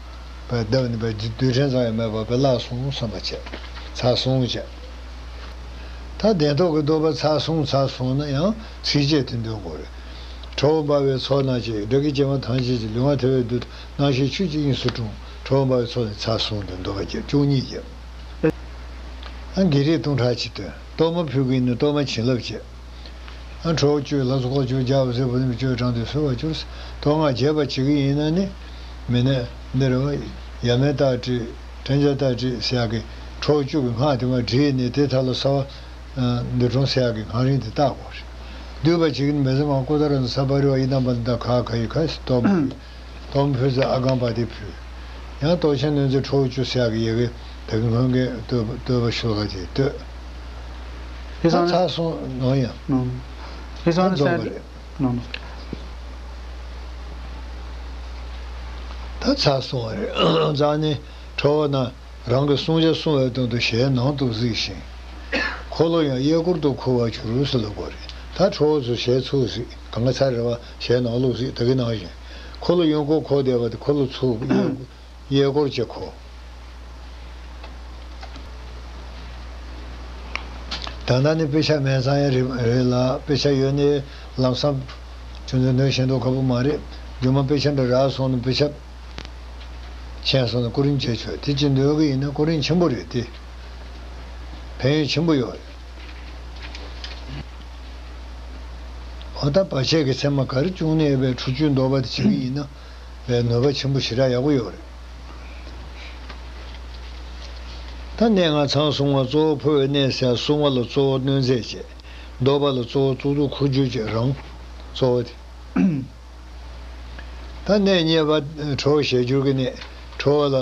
བ་བདག་ནི་བ་རྡུལ་ཕྲན་ཙམ་ཡང་མེད་པར་བས་བརླག་སོང་བསམ་པ་བྱས། ཚར་སོང་བྱས། ད་བདེན་རྟོག་གི་བཟློག་པ་ཚར་སོང་ཚར་སོང་ན་ཡང་ཚིགས་བཅད་དེ་འདོན་དགོས་རེད། ཁྲོ་བོ་འབར་བའི་ཚོགས་རྣམས་ཀྱིས། དགྲ་བགེགས་སྐྱེ་བ་ཐམས་ཅད་ཀྱི། ལུས་ངག་ཐལ་བའི་རྡུལ་དུ། རྣམ་ཤེས་ཆུ་སྐྱེས་དབྱིངས་སུ་དྲངས། ཁྲོ་བོ་འབར་བའི་ཚོགས་ནི་ཚར་སོང་དུ་བཟློག་པ་རྒྱབ། བཅུ་གཉིས་རྒྱབ། ཨ་བགེགས་རིགས་སྟོང་ཕྲག་གཅིག་བཏོན། གཏོར་མ་ཕུལ་གྱིན་ནི་གཏོར་མ་བྱིན་རླབས་བཅས། ཨ་ཁྲོ་བོ་བཅུ་ལྷ་ཚོགས་འཁོར་བཅུ་རྒྱལ་བ་སྲས་པོ་ནི་བཅུ་དྲངས་ཏེ་གསོལ་བར་གྱུར། གཏོར་སྔགས་རྒྱས་པ་བྱེད་ཀྱི་ཡིན་ན་ནི། མི་ནི་འདི་རུ་ཡ་མེད་རྟགས་བྲིས། ཕྲན་བཅས་རྟགས་བྲིས་ཟེར་ཡག་གི་ཁྲོ་བོ་བཅུ་གི་སྔགས་དེ་མར་བྲིས་ནས་དེ་མཐའ་ལ་གསོལ་བ་འདི་དྲངས་ཟེར་ཡག་གི་སྔགས་རིང་དེ་བཏགས་དགོས་རེད། བསྡུས་པ་བྱེད་ཀྱི་ནི་མེ་ཙ་མ་ཀུ་ཏ་ར་ན་ས་པ་རི་ཝ་ཡི་དམ་པ་ལ་ད་ག་ག་ཡི་ག་ཟེར་གཏོར་མ་ཕུལ། གཏོར་མ་ཕུལ་ཚེ་ཨ་གམ་པ་དེ་ཕུལ། ཡང་གཏོར་ཆེན་གནོད་འཚེ་ཁྲོ་བོ་བཅུ་ཟེར་ཡག་གི་ཡི་གེ་ད་གིན་སྔོན་གྱི་བསྟོད་བསྟོད་པ་ཤོ་ལོ་ཀ་དེ་བསྟོད། ད་ཚར་སོང་ནོ་ཡ། ད་རྫོགས་པ་རེད། ད་ཚར་སོང་བ་རེད། རྫོགས་ནས་ཁྲོ་བོ་རྣམས། རང་གི་བསྲུང་བྱ་བསྲུང་བའི་དོན་དུ་ཞལ་ནང་དུ་གཟིགས་ཤིང་། འཁོར་ལོ་ཡང་གཡས་སྐོར་དུ་འཁོར་བར་གྱུར་ཟེར་ལབ་དགོས་རེད། ད་ཁྲོ་བོ་ཚོ་ཞལ་ཚུར་གཟིགས། གང་ག་ཚར་རེད་བ། ཞལ་ནང་ལོགས་གཟིགས། ད་གིན་ནང་བཞིན། འཁོར་ལོ་གཡོན་སྐོར་འཁོར་བསྡད་པ་དེ་འཁོར་ལོ་ཚུར་གཡས་སྐོར་བྱས་འཁོར། ད་ལྟ་ནི་དཔེ་ཆ་མེད་ཙང་ཡང་རེད་རེད་ལ། དཔེ་ཆ་ཡོད་ནི་ལམ་སང་ཁྱོད་ཚོས་འདོན་ཤེས་མདོག་ཁ་པོ་མ་རེད། རྒྱུ་མ་དཔེ་ཆ་འདྲ་རག་སོང་ནི་དཔེ་ཆ་མཁྱེན་སོང་ནི་སྐུ་རིམ་བྱས་ཆོག་དེ་ཅི་འདོད་གི་ཡིན་ན་སྐུ་རིམ་ཆེན་པོ་རེད་དེ། ཕན་ཡོན་ཆེན་པོ་ཡོད་རེད། འོ་ད་བར་ཆད་ཀྱི་མཚན་མ་ག་རེ་བྱུང་ནས་བའི་ཁྲུས་གཅོད་འདོགས་པ་དེ་བྱེད་ཀྱི་ཡིན་ན་བའི་ནུས་པ་ཆེན་པོ་ཞེ་དྲག་ཡག་པོ་ཡོད་རེད། ད་གནས་ལྔ་ཚང་བསྲུང་བ་གཙོ་བོ་ཕོ་བའི་གནས་ཟེར་བསྲུང་བ་ལ་གཙོ་བོ་གནོད་མཛེས་བྱེད། འདོགས་པ་ལ་གཙོ་བོ་གཙུག་ཏོར་འཁོར་སྒྱུར་བྱེད་རང་གཙོ་བོ་དེ། ད་གནས་གཉིས་པ་ཁྲོ་བོ་ཞལ་སྒྱུར་གྱི་གནས། ཁྲོ་བོ་ལ་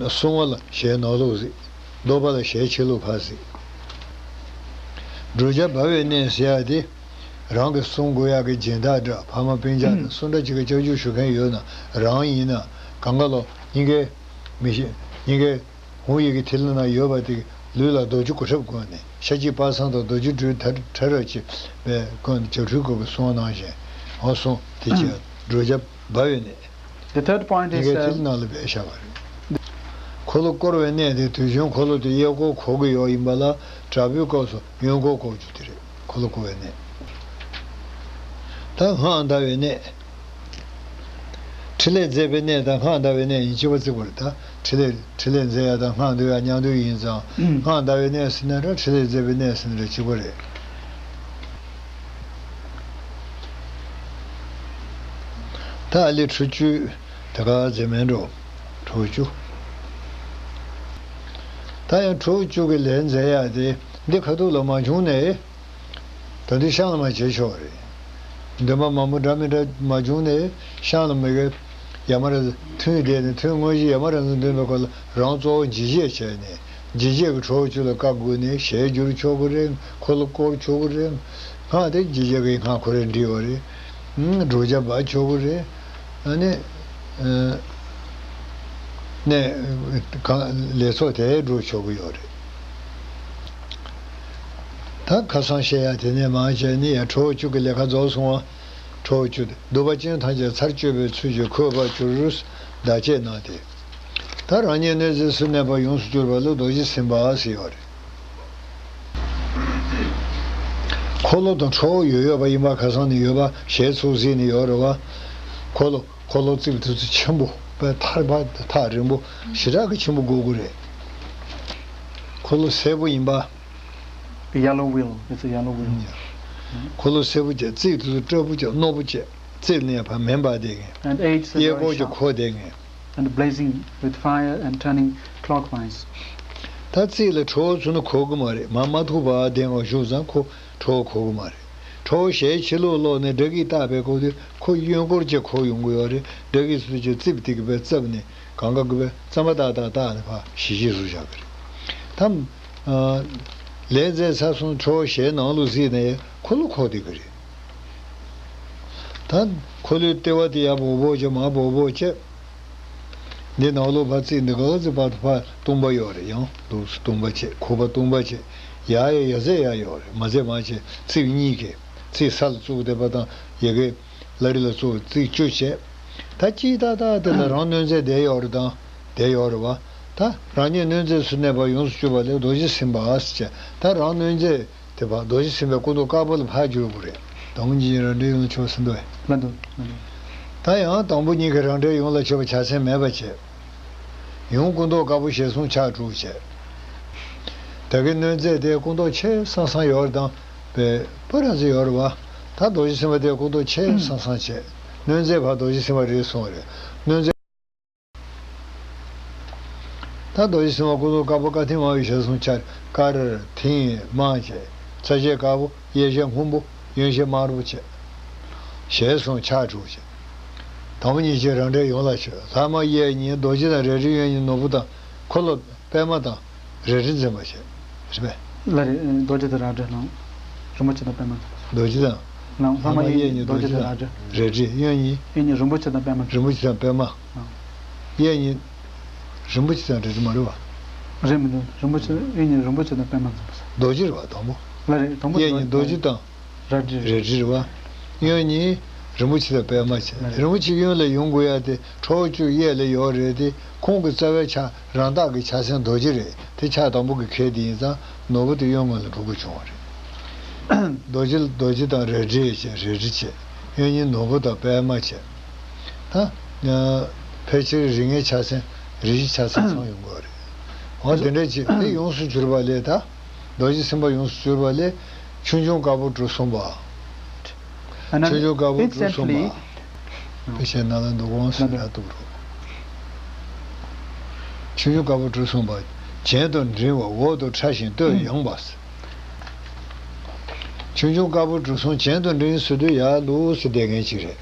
བསྲུང་བ་ལ་ཞལ་ནང་ལོགས་གཟིགས། འདོགས་པ་ལ་ཞལ་ཕྱི་ལོགས་ཕར་གཟིགས། བགྲོད་བྱ་སྦ་བའི་གནས་ཟེར་ཡ་དེ། རང་གི་བསྲུང་དགོས་ཡག་གི་སྦྱིན་བདག་འདྲ་ཕ་མ་སྤུན་ཀྱག་དང་སུ་འདྲ་ཅིག་གི་སྐྱབས་འཇུག་ཞུ་མཁན་ཡོད་ན་རང་ཡིན་ན་གང་ག་ལོ་སྙིང་གའི་མི་ཤེས་སྙིང་གའི་ཧཱུྃ་ཡི་གེ་ཐིག་ལེ་ན་ཡོད་པ་དེ་ལུས་ལ་རྡོ་རྗེ་གོ་ཁྲབ་བསྐོན་ནས་ཤ་ཁྱི་པ་སངས་དང་རྡོ་རྗེ་སྦྲུལ་ཐ་ཐ་ར་ཅི་བས་བསྐོན་ནས་བྱ་ཁྲུས་སྐོར་གྱི་གསུང་ནང་བཞིན་འོ་སོང་དེ་ཅི་བགྲོད་བྱ་སྦ་བའི་གནས། The third point ཉི་is, གའི་ཐིག་uh, ལེ་ནང་ལ་བས་བཞག་པ་རེད། འཁོར་ལོ་བསྐོར་བའི་གནས་དེ་དུས་རྒྱུན་འཁོར་ལོ་དེ་གཡས་སྐོར་འཁོར་གྱི་ཡོད་ཡིན་པ་ལ་དྲག་པོའི་སྐབས་སུ་གཡོན་སྐོར་འཁོར་རྒྱུ་དེ་རེད། འཁོར་ལོ་བསྐོར་བའི་གནས། ད་སྔགས་བཟླ་བའི་གནས། ཕྲིན་ལས་མཛད་པའི་གནས་དང་སྔགས་བཟླ་བའི་གནས་གཉིས་གཅིག་པ་བརྩི་བར་ད་ཕྲིན་ལས་ཕྲིན་ལས་མཛད་ཡ་དང་སྔགས་འདོན་ཡ་མཉམ་འདོན་ཡིན་ཙང་སྔགས་བཟླ་བའི་གནས་ཟེར་ན་ར་ཕྲིན་ལས་མཛད་པའི་གནས་ཟེར་ན་ར་གཅིག་པ་རེད། ད་ཨ་ལི་ཁྲུས་གཅོད་དེ་ག་མཛད་མེད་འགྲོ། ཁྲུས་གཅོད། ད་ཡང་ཁྲུས་གཅོད་ཀྱི་ལས་མཛད་ཡ་དེ་འདི་ཁ་ཐུག་ལ་མ་བྱུང་ནས། ད་དུང་ཤང་ལ་མ་བྱེད་ཆོག་རེད། འདོན་པ་མང་པོ་འདྲ་མི་འདྲ་མ་བྱུང་ནས་ཤང་ལ་མི་དགེ་ཡ་མ་ར་ཐུན་བསྡད་ནས་ཐུན་དངོས་གཞི་ཡ་མ་ར་འཛིན་འདོན་པའི་སྐོར་ལ་རང་གཙོ་བོ་འཇིགས་བྱེད་བྱས་ནས་འཇིགས་བྱེད་ཀྱི་ཁྲོ་བོ་བཅུ་ལ་བཀའ་བསྒོས་ནས་ཞལ་བསྒྱུར་ཆོག་གི་རེད། འཁོར་ལོ་བསྐོར་ཆོག་གི་རེད། སྔགས་དེ་འཇིགས་བྱེད་ཀྱི་སྔགས་ཁོ་རེ་འདྲི་བ་རེད། བགྲོད་བྱ་སྦ་ཆོག་གི་རེད། ཨ་ནི། ནས་གང་ལས་ཚོགས་དེ་འགྲོ་ཆོག་གི་ཡོད་རེད། ད་ཁ་སང་བཤད་ཡ་དེ་ནས་མར་བྱས་ནི་ཡ་ཁྲོ་བོ་བཅུ་གི་ལས་ཀ་རྫོགས་སོང་བ། ཁྲོ་བོ་བཅུ་སྟེ་འདུས་པ་ཅན་ཐམས་ཅད་ཚར་གཅོད་པའི་ཚུལ་གྱིས་འཁོད་པར་གྱུར། བདག་བསྐྱེད་གནང་སྟེ། ད་རང་ཉིད་གནོད་འཚེ་སུ་གནས་པ་ཡོངས་སུ་གྱུར་པ་ལ་རྡོ་རྗེ་སེམས་དཔའ་ཟེར་ཡོད་རེད། འཁོར་ལོ་དང་ཁྲོ་བོ་ཡོད་ཡོད་པ་ཡིན་པ་ཁ་སང་ནས་ཡོད་པ་ཞལ་ཚུགས་གཟིགས་ནས་ཡོད་རེད་བ། འཁོར་ལོ་འཁོར་ལོ་རྩིབས་དེ་ཚོ་ཆེན་པོ་དཔེ་ཐག་པ་ཐག་རིང་པོ་ཞེ་དྲག་གི་ཆེན་པོ་དགོས་ཀྱི་རེད། འཁོར་ལོ་སེར་པོ་ཡིན་པ། Yellow wheel. It's a yellow wheel. འཁོར་ལོ་སེར་པོ་བྱས། རྩིབས་དེ་ཚོ་སྤྲ་པོ་བྱས། རྣོ་པོ་བྱས། རྩིབས་ནས་ཕར་མེ་འབར་བསྡད་མཁན། And age གཡས་སྐོར་གྱི་འཁོར་བསྡད་མཁན། And blazing with fire and turning clockwise. ད་རྩིབས་ལ་ཁྲོ་བོ་ཚུད་ན་འཁོར་གི་མ་རེད། མར་མ་ཐུག་པར་བསྡད་པ་བཞུགས་ཙང་ཁོ་ཁྲོ་བོ་འཁོར་གི་མ་རེད། ཁྲོ་བོ་ཞལ་ཕྱི་ལོགས་ལོག་ནས་དགྲ་བགེགས་བཏགས་པའི་སྐབས་དེ་ཁོ་གཡོན་སྐོར་གྱི་འཁོར་ཡོང་གི་ཡོད་རེད། དགྲ་བགེགས་ཚུད་ཀྱི་རྩིབས་དེ་གི་བས་རྩིབས་ནས་གང་ག་གི་བས་རྩམ་པ་ཏག་ཏག་བཏགས་ནས་ཕར་ཞི་ཞི་བཟོ་བཞག་གི་རེད། ད་ལས་མཛད་ཚར་སོང་ཁྲོ་བོ་ཞལ་ནང་ལོགས་གཟིགས་ནས་འཁོར་ལོ་འཁོར་བསྡད་གི་རེད། ད་འཁོར་ལོའི་ལྟེ་བ་དེ་ཡར་འབོག་འབོག་བྱས། མར་འབོག་འབོག་བྱས། འདི་ནང་ལོགས་ཕར་རྩིབས་འདི་ག་ཚོད་ཕར་ཕར་སྟོང་པ་ཡོད་རེད། ཡང་འདུག་སེ་སྟོང་པ་བྱས། ཁུག་པ་སྟོང་པ་བྱས། ཡར་ཡང་ཡར་ཚད་ཡར་ཡོད་རེད། མར་ཚད་མར་བྱས། རྩིབས་གཉིས་ཀྱི་རྩིབས་ས་ལ་བཙུགས་བསྡད་པ་དང་ཡ་གི་བླ་རི་ལ་བཙུགས་རྩིབས་བཅུ་བྱས། ད་གཅིག་ཏག་ཏག་དེ་ལ་རང་གནོད་མཛེས་བསྡད་ཡོད་རེད་དང་བསྡད་ཡོད་རེད་བ། ད་རང་ཉིད་གནོད་མཛེས་སུ་གནས་པ་ཡོངས་སུ་གྱུར་པ་ལས་རྡོ་རྗེ་སེམས་དཔའ་ཟེར་བྱས། ད་རང་གནོད་མཛེས་དེ་བ་རྡོ་རྗེ་སེམས་དཔའི་སྐུ་མདོག་དཀར་པོ་ལ་ཕར་བསྒྱུར་དགོས་རེད། དང་པོ་ཉིད་ཀྱི་རང་འགྲེལ་ཡོངས་ལ་ཆོག་ཟིན་འདུག་བས། ལ་འདུག་ལ་འདུག་ད་ཡང་དང་པོ་ཉིད་ཀྱི་རང་འགྲེལ་ཡོངས་ལ་ཆོག་པ་བྱ་མཚན་མེད་པ་བྱས། ཡང་སྐུ་མདོག་དཀར་པོ་ཞལ་གསུམ་ཕྱག་དྲུག་བྱས། ད་གིན་གནོད་མཛེས་དེ་སྐུ་མདོག་ཆེ་སང་སང་ཡོད་རེད་དང་བས་པ་ར་ཟི་ཡོད་རེད་བ། ད་རྡོ་རྗེ་སེམས་དཔའ་དེ་སྐུ་མདོག་ཆེ་སང་སང་བྱས། གནོད་མཛེས་ཕར་རྡོ་རྗེ་སེམས་དཔའ་རེད་སོང་རེད། གནོད་མཛེས། ད་རྡོ་རྗེ་སེམས་དཔའ་སྐུ་མདོག་དཀར་པོ་དཀར་མཐིང་དམར་པོའི་ཞལ་གསུམ་ཕྱག་དཀར་མཐིང་དམར་བྱས། ཚ་ཞལ་དཀར་པོ་གཡས་ཞལ་སྔོན་པོ་གཡོན་ཞལ་དམར་པོ་བྱས། ཞལ་གསུམ་ཕྱག་དྲུག་བྱས། དང་པོ་ཉིད་ཀྱི་རང་འགྲེལ་ཡོངས་ལ་ཆོག་ལྷག་མ་གཡས་གཉིས་རྡོ་རྗེ་དང་རལ་གྲི། གཡོན་གཉིས་ནོར་བུ་དང་འཁོར་ལོ་པད་མ་དང་རལ་གྲི་འཛིན་པ་བྱས། རེད་པས། ལ་རེད། རྡོ་རྗེ་དང་རལ་གྲི་ནང་རིན་པོ་ཆེ་དང་པད་མ་འཛིན་པ། རྡོ་རྗེ་དང་། ལ་ལྷག་མ་གཡས་གཉིས་རྡོ་རྗེ་དང་རལ་གྲི། རལ་གྲི། གཡོན་གཉིས། གཡོན་གཉིས་རིན་པོ་ཆེ་དང་པད་མ་འཛིན་པ། རིན་པོ་ཆེ་དང་པད་མ། ཨ། གཡས་གཉིས་རིན་པོ་ཆེ་དང་རལ་གྲི་མ་རེད་བ། རེད་མི་འདུག་རིན་པོ་ཆེ་གཡས་གཉིས་རིན་པོ་ཆེ་དང་པད་མ་འཛིན་པ། རྡོ་རྗེ་རེད་བ་དང་པོ། ལ་རེད། དང་པོ་གཡས་གཉིས་རྡོ་རྗེ་དང་། རལ་གྲི། རལ་གྲི་རེད་བ། གཡོན་གཉིས་ རིན་པོ་ཆེ་དང་པད་མ་བྱས། རིན་པོ་ཆེ་གཡོན་ལ་ཡོང་དགོས་ཡ་དེ་ཁྲོ་བོ་བཅུ་གཡས་ལ་ཡོད་རེད་དེ། ཁོང་གི་རྩ་བའི་ཆ་རང་རྟགས་ཀྱི་ཆ་མཚོན་རྡོ་རྗེ་རེད་དེ། ཆ་དང་པོ་གི་ཁེ་དེ་ཡིན་ཙང་ནོར་བུ་དེ་གཡོན་ངོས་ལ་འགྲོ་དགོས་བྱུང་བ་རེད། རྡོ་རྗེ་རྡོ་རྗེ་དང་རལ་གྲི་བྱས། རལ་གྲི་བྱས། གཡོན་གཉིས་ནོར་བུ་དང་པད་མ་བྱས། ད་ཕལ་ཆེར་རིགས་ལྔའི་ཆ་མཚོན་རིགས་བཞི་ཆ་མཚོན་ཚང་ཡོང་གི་རེད། འོ་དེ་འདྲ་བྱས་དེ་ཡོངས་སུ་གྱུར་པ་ལས། ད་རྡོ་རྗེ་སེམས་དཔའ་ཡོངས་སུ་གྱུར་པ་ལས་ཆོས་འབྱུང་དཀར་པོ་གྲུ་གསུམ་པ། And then ཆོས་འབྱུང་དཀར་པོ་གྲུ་གསུམ་པ། instantly དཔེ་ཆའི་ནང་ལ་འདུག་གོང་སུ་ཡག་འདུག་རོ། ཆོས་འབྱུང་དཀར་པོ་གྲུ་གསུམ་པ། གྱེན་དུ་འགྲེང་བ་འོག་ཏུ་ཕྲ་ཞིང་སྟོད་ཡངས་པ། ཆོས་འབྱུང་དཀར་པོ་གྲུ་གསུམ་གྱེན་དུ་འགྲེང་ཟེར་དུས་ཡར་ལོགས་སུ་བསྡད་མཁན་ཅིག་རེད།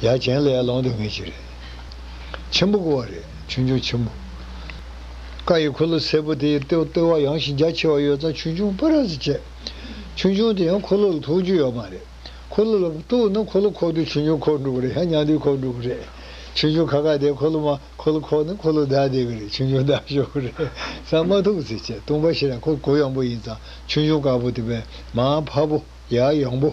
ཡར་གྱེན་ལ་ཡར་ལོང་སྡོད་མཁན་ཅིག་རེད། ཆེན་པོ་དགོས་པ་རེད། ཆོས་འབྱུང་ཆེན་པོ། བཀའ་ཡི་འཁོར་ལོ་སེར་པོ་དེ་ཡི་ལྟེ་ལྟེ་བ་ཡངས་ཤིང་རྒྱ་ཆེ་བ་ཡོད་ཙང་ཆོས་འབྱུང་སྤུ་ར་ཙམ་བྱས། ཆོས་འབྱུང་དེ་ཡང་འཁོར་ལོ་ལ་ཐུག་རྒྱུ་ཡོད་མ་རེད། འཁོར་ལོ་ལ་གཏུགས་ན་འཁོར་ལོ་ཁོག་དུས་ཆོས་འབྱུང་ཁོག་འགྲོ་གི་རེད། ཡང་མཉམ་དུ་ཁོག་འགྲོ་གི་རེད། ཆོས་འབྱུང་ཁ་ཁ་དེ་འཁོར་ལོ་མ་འཁོར་ལོ་ཁོག་ན་འཁོར་ལོ་བདའ་བསྡད་གི་རེད། ཆོས་འབྱུང་བདའ་ཤོར་གི་རེད། ས་མ་ཐུག་ཟེར་བྱས། སྟོང་པ་ཤེས་རབ་ཁོ་གུ་ཡངས་པོ་ཡིན་ཙང་ཆོས་འབྱུང་དཀར་པོ་དེ་བས་མར་འཕར་པོ། ཡར་ཡངས་པོ།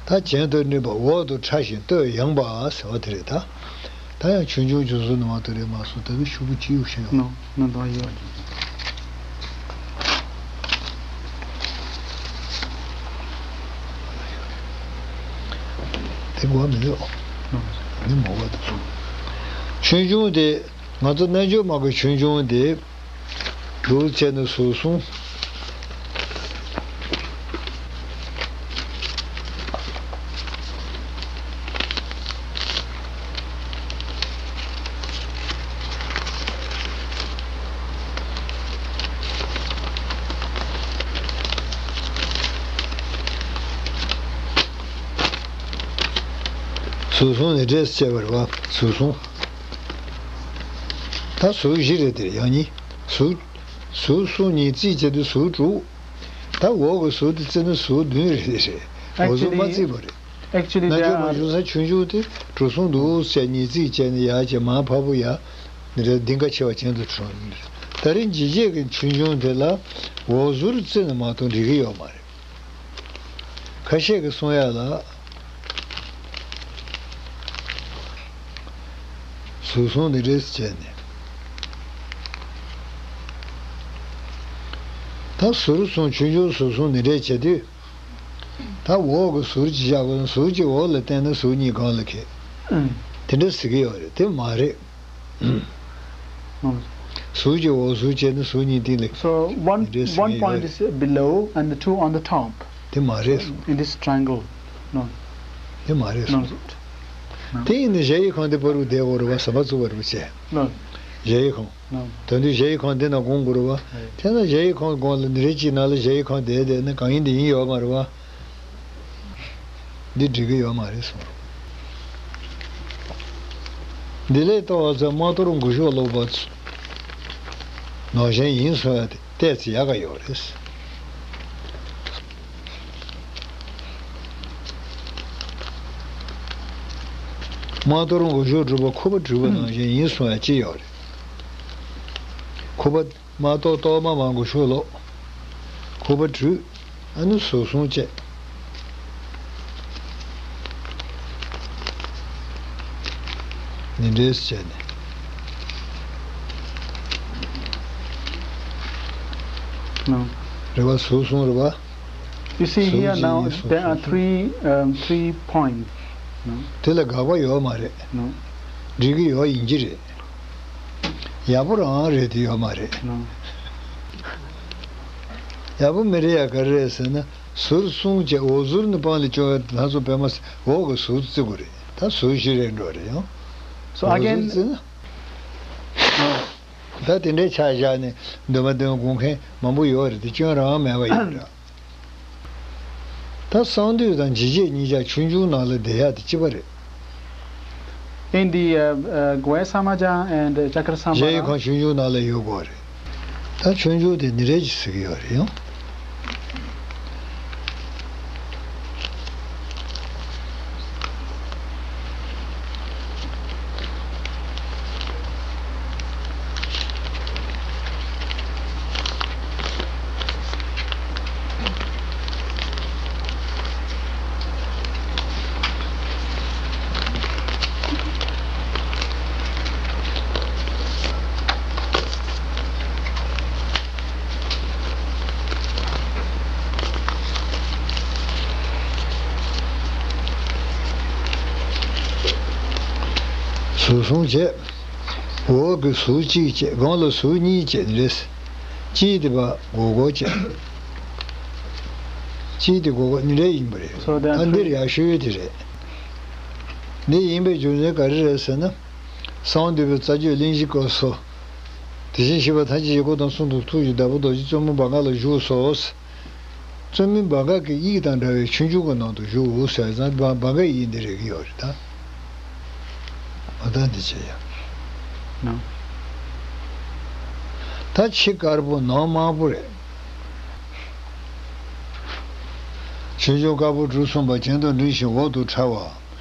ད་གྱེན་དུ་འགྲེང་བ་འོག་ཏུ་ཕྲ་ཞིང་སྟོད་ཡངས་པ་ཟེར་བ་དེ་རེད་ད། ད་ཡང་ཆོས་འབྱུང་བྱུང་ཚུལ་ནང་དུ་རེད་མ་སོང་། ད་ནི་ཤོག་བུ་གཅིག་གཡུག་ཤེས་ཡོང་། ནོ་ནོ་ནོ་ཡོད། དེ་གོ་མི་འདུག་ནོ་ནི་མོ་བ་དུ་སོང་། ཆོས་འབྱུང་དེ་ང་ཚོ་རྣལ་འབྱོར་མ་གི་ཆོས་འབྱུང་དེ། དྲུག་བྱས་ནས་ཟུར་གསུམ། ཟུར་གསུམ་ནི་འདྲེས་བྱས་པ་རེད་བ། ཟུར་གསུམ། ད་ཟུར་བཞི་རེད་དེ། ཡང་གཉིས། ཟུར། ཟུར་གསུམ་གཉིས་བརྩིས་བྱས་དུས་ཟུར་དྲུག་ད་འོག་གི་ཟུར་དེ་བརྩིས་ན་ཟུར་བདུན་རེད་རེད། འོག་ཟུར་མ་བརྩིས་པ་རེད། Actually, actually, རྣལ་འབྱོར་མ་བྱུང་ས་ཆོས་འབྱུང་དེ་གྲུ་གསུམ་འདུག་ཟེར་གཉིས་བརྩིས་བྱས་ནས་ཡར་བྱས་མར་འཕར་པོ་ཡར། འདི་འདྲ་ལྡིང་ཁ་ཆེ་བ་ཅན་དུ་གྲུབ། ད་རེས་འཇིགས་བྱེད་ཀྱི་ཆོས་འབྱུང་དེ་ལ་འོག་ཟུར་བརྩིས་ནས་མ་གཏོགས་འགྲིག་གི་ཡོད་མ་རེད། ཁ་ཤས་ཀྱིས་གསུང་ཡ་ལ། ཟུར་གསུམ་ནི་འདྲེས་བྱས་ནས། ད་ཟུར་གསུམ་ཆོས་འབྱུང་ཟུར་གསུམ་ནི་འདྲེས་བྱས་དུས། ད་འོག་གི་ཟུར་གཅིག་བཞག་དགོས་ན་ཟུར་གཅིག་འོག་ལ་བསྟན་ན་ཟུར་གཉིས་སྒང་ལ་འཁེལ། དེ་འདྲ་ཟེར་གི་ཡོད་རེད། དེ་མ་རེད། ཟུར་གཅིག་འོག་ཟུར་བྱས་ན་ཟུར་གཉིས་སྟེང་ལ། So one, འདྲེས་ཟེར་one གི་ཡོད་point རེད། Is below and the two on the top. དེ་མ་རེད་གསུངས། In this triangle. No. དེ་མ་རེད་གསུངས། No. དེ་ཡིན་ན་གཞལ་ཡས་ཁང་དེ་བར་དུ་བསྡད་དགོས་རེད་བ། ཟམ་པ་བཙུགས་པ་རེད་བ་བྱས། No. གཞལ་ཡས་ཁང་། No. ད་དུང་གཞལ་ཡས་ཁང་དེ་ན་དགོངས་དགོས་རེད་བ། Right. དེ་ན་གཞལ་ཡས་ཁང་དགོངས་ལ་ནི་རེ་གཅིག་ནང་ལ་གཞལ་ཡས་ཁང་བསྡད་བསྡད་ན་གང་ཡིན་དེ་ཡིན་ཡོད་མ་རེད་བ། འདི་འགྲིག་གི་ཡོད་མ་རེད་གསུངས། འདི་ལས་ལྟ་བ་ཚོས་དམག་གཏོར་མགོ་གཞུག་ལོག་པ་ནང་བཞིན་ཡིན་གསུང་ཡ་དེ་ཏོག་ཙམ་ཡག་ག་ཡོད་རེད། དམག་གཏོར་མགོ་གཞུག་གྲུབ་པ་ཁུ་བ་བྲུས་པ་ནང་བཞིན་ཡིན་གསུང་ཡ་ཅི་ཡོད་རེད། ཁུ་བ། མ་གཏོགས་གཏོར་མ་མང་པོ་ཤོར་ལོ། ཁུ་བ་བྲུས། ཨ་ནི་ཟུར་གསུམ་བཅས། ནི་འདྲེས་བྱས་ནས། No. རེད་བ། ཟུར་གསུམ་རེད་བ། You see here now, there are three, um, three points. No. དེ་ལ་དགག་པ་ཡོད་མ་རེད། No. འགྲིག་གི་ཡོད་ཡིན་གྱི་རེད། ཡག་པོ་རང་རེད་དེ་ཡོད་མ་རེད། ཨང་། ཡག་པོ་མི་རེད་ཡ་ག་རེ་རེད་ཟེར་ན། ཟུར་གསུམ་བཅས་འོག་ཟུར་ནི་སྤང་ལ་སྐྱོང་བའི་ལྷ་ཚོགས་པད་མ་ཟེར་འོག་གི་ཟུར་བརྩི་དགོས་རེད། ད་ཟུར་བཞི་རེད་འགྲོ་རེད་ཡང་། So འོག་ཟུར again བརྩི་ན། ད་དེ་འདྲའི་ཆ་བཞག་ནས་འདོན་པ་འདོན་དགོས་མཁན་མང་པོ་ཡོད་རེད་དེ་སྐྱོན་རང་མེད་པ་ཡིན་འདྲ། ད་གསང་འདུས་དང་འཇིགས་བྱེད་གཉིས་ཆ་ཆོས་འབྱུང་ནང་ལ་བསྡད་ཡག་དེ་གཅིག་པ་རེད། In the, uh, uh, Guhasamaja and, uh, Chakrasambhara. གཞལ་ཡས་ཁང་ཆོས་འབྱུང་ནང་ལ་ཡོད་དགོས་རེད། ད་ཆོས་འབྱུང་དེ་ནི་རེད་ཅེས་ཟེར་གྱི་ཡོད་རེད་ཡང་། ཟུར་གསུམ་བྱས། འོག་གི་ཟུར་གཅིག་བྱས། སྒང་ལ་ཟུར་གཉིས་བྱས་ནི་རེད། གཅིག་དེ་ཕར་སྒོར་སྒོར་བྱས། གཅིག་དེ་སྒོར་སྒོར་ནི་རེད་ཡིན་པ་རེད། So there are ད་འདིར three. ཡག་ཤོས་དེ་རེད། འདི་ཡིན་པའི་རྒྱུ་མཚན་ག་རེ་རེད་ཟེར་ན། གསང་འདུས་པའི་རྩ་རྒྱུད་གླེང་གཞི་སྐབས་སུ། དེ་བཞིན་གཤེགས་པ་ཐམས་ཅད་ཀྱི་སྐུ་དང་གསུང་དང་ཐུགས་ཀྱི་བདག་པོ་རྡོ་རྗེ་བཙུན་མོ་བྷ་ག་ལ་བཞུགས་སོ། བཙུན་མོ་བྷ་ག་གི་དབྱིག་དང་འདྲ་བའི་ཆོས་འབྱུང་གི་ནང་དུ་བཞུགས་ཟེར་ཙང་བྷ་བྷ་གའི་དབྱིག་འདི་རེད་ཀྱི་ཡོད་རེད་ད། འོ་ད་འདི་བྱས་ཡ། ནང་། ད་ཕྱི་དཀར་པོ་ནང་དམར་པོ་རེད། ཆོས་འབྱུང་དཀར་པོ་གྲུ་གསུམ་པ་གྱེན་དུ་འགྲེང་ཞིང་འོག་ཏུ་ཕྲ་བ།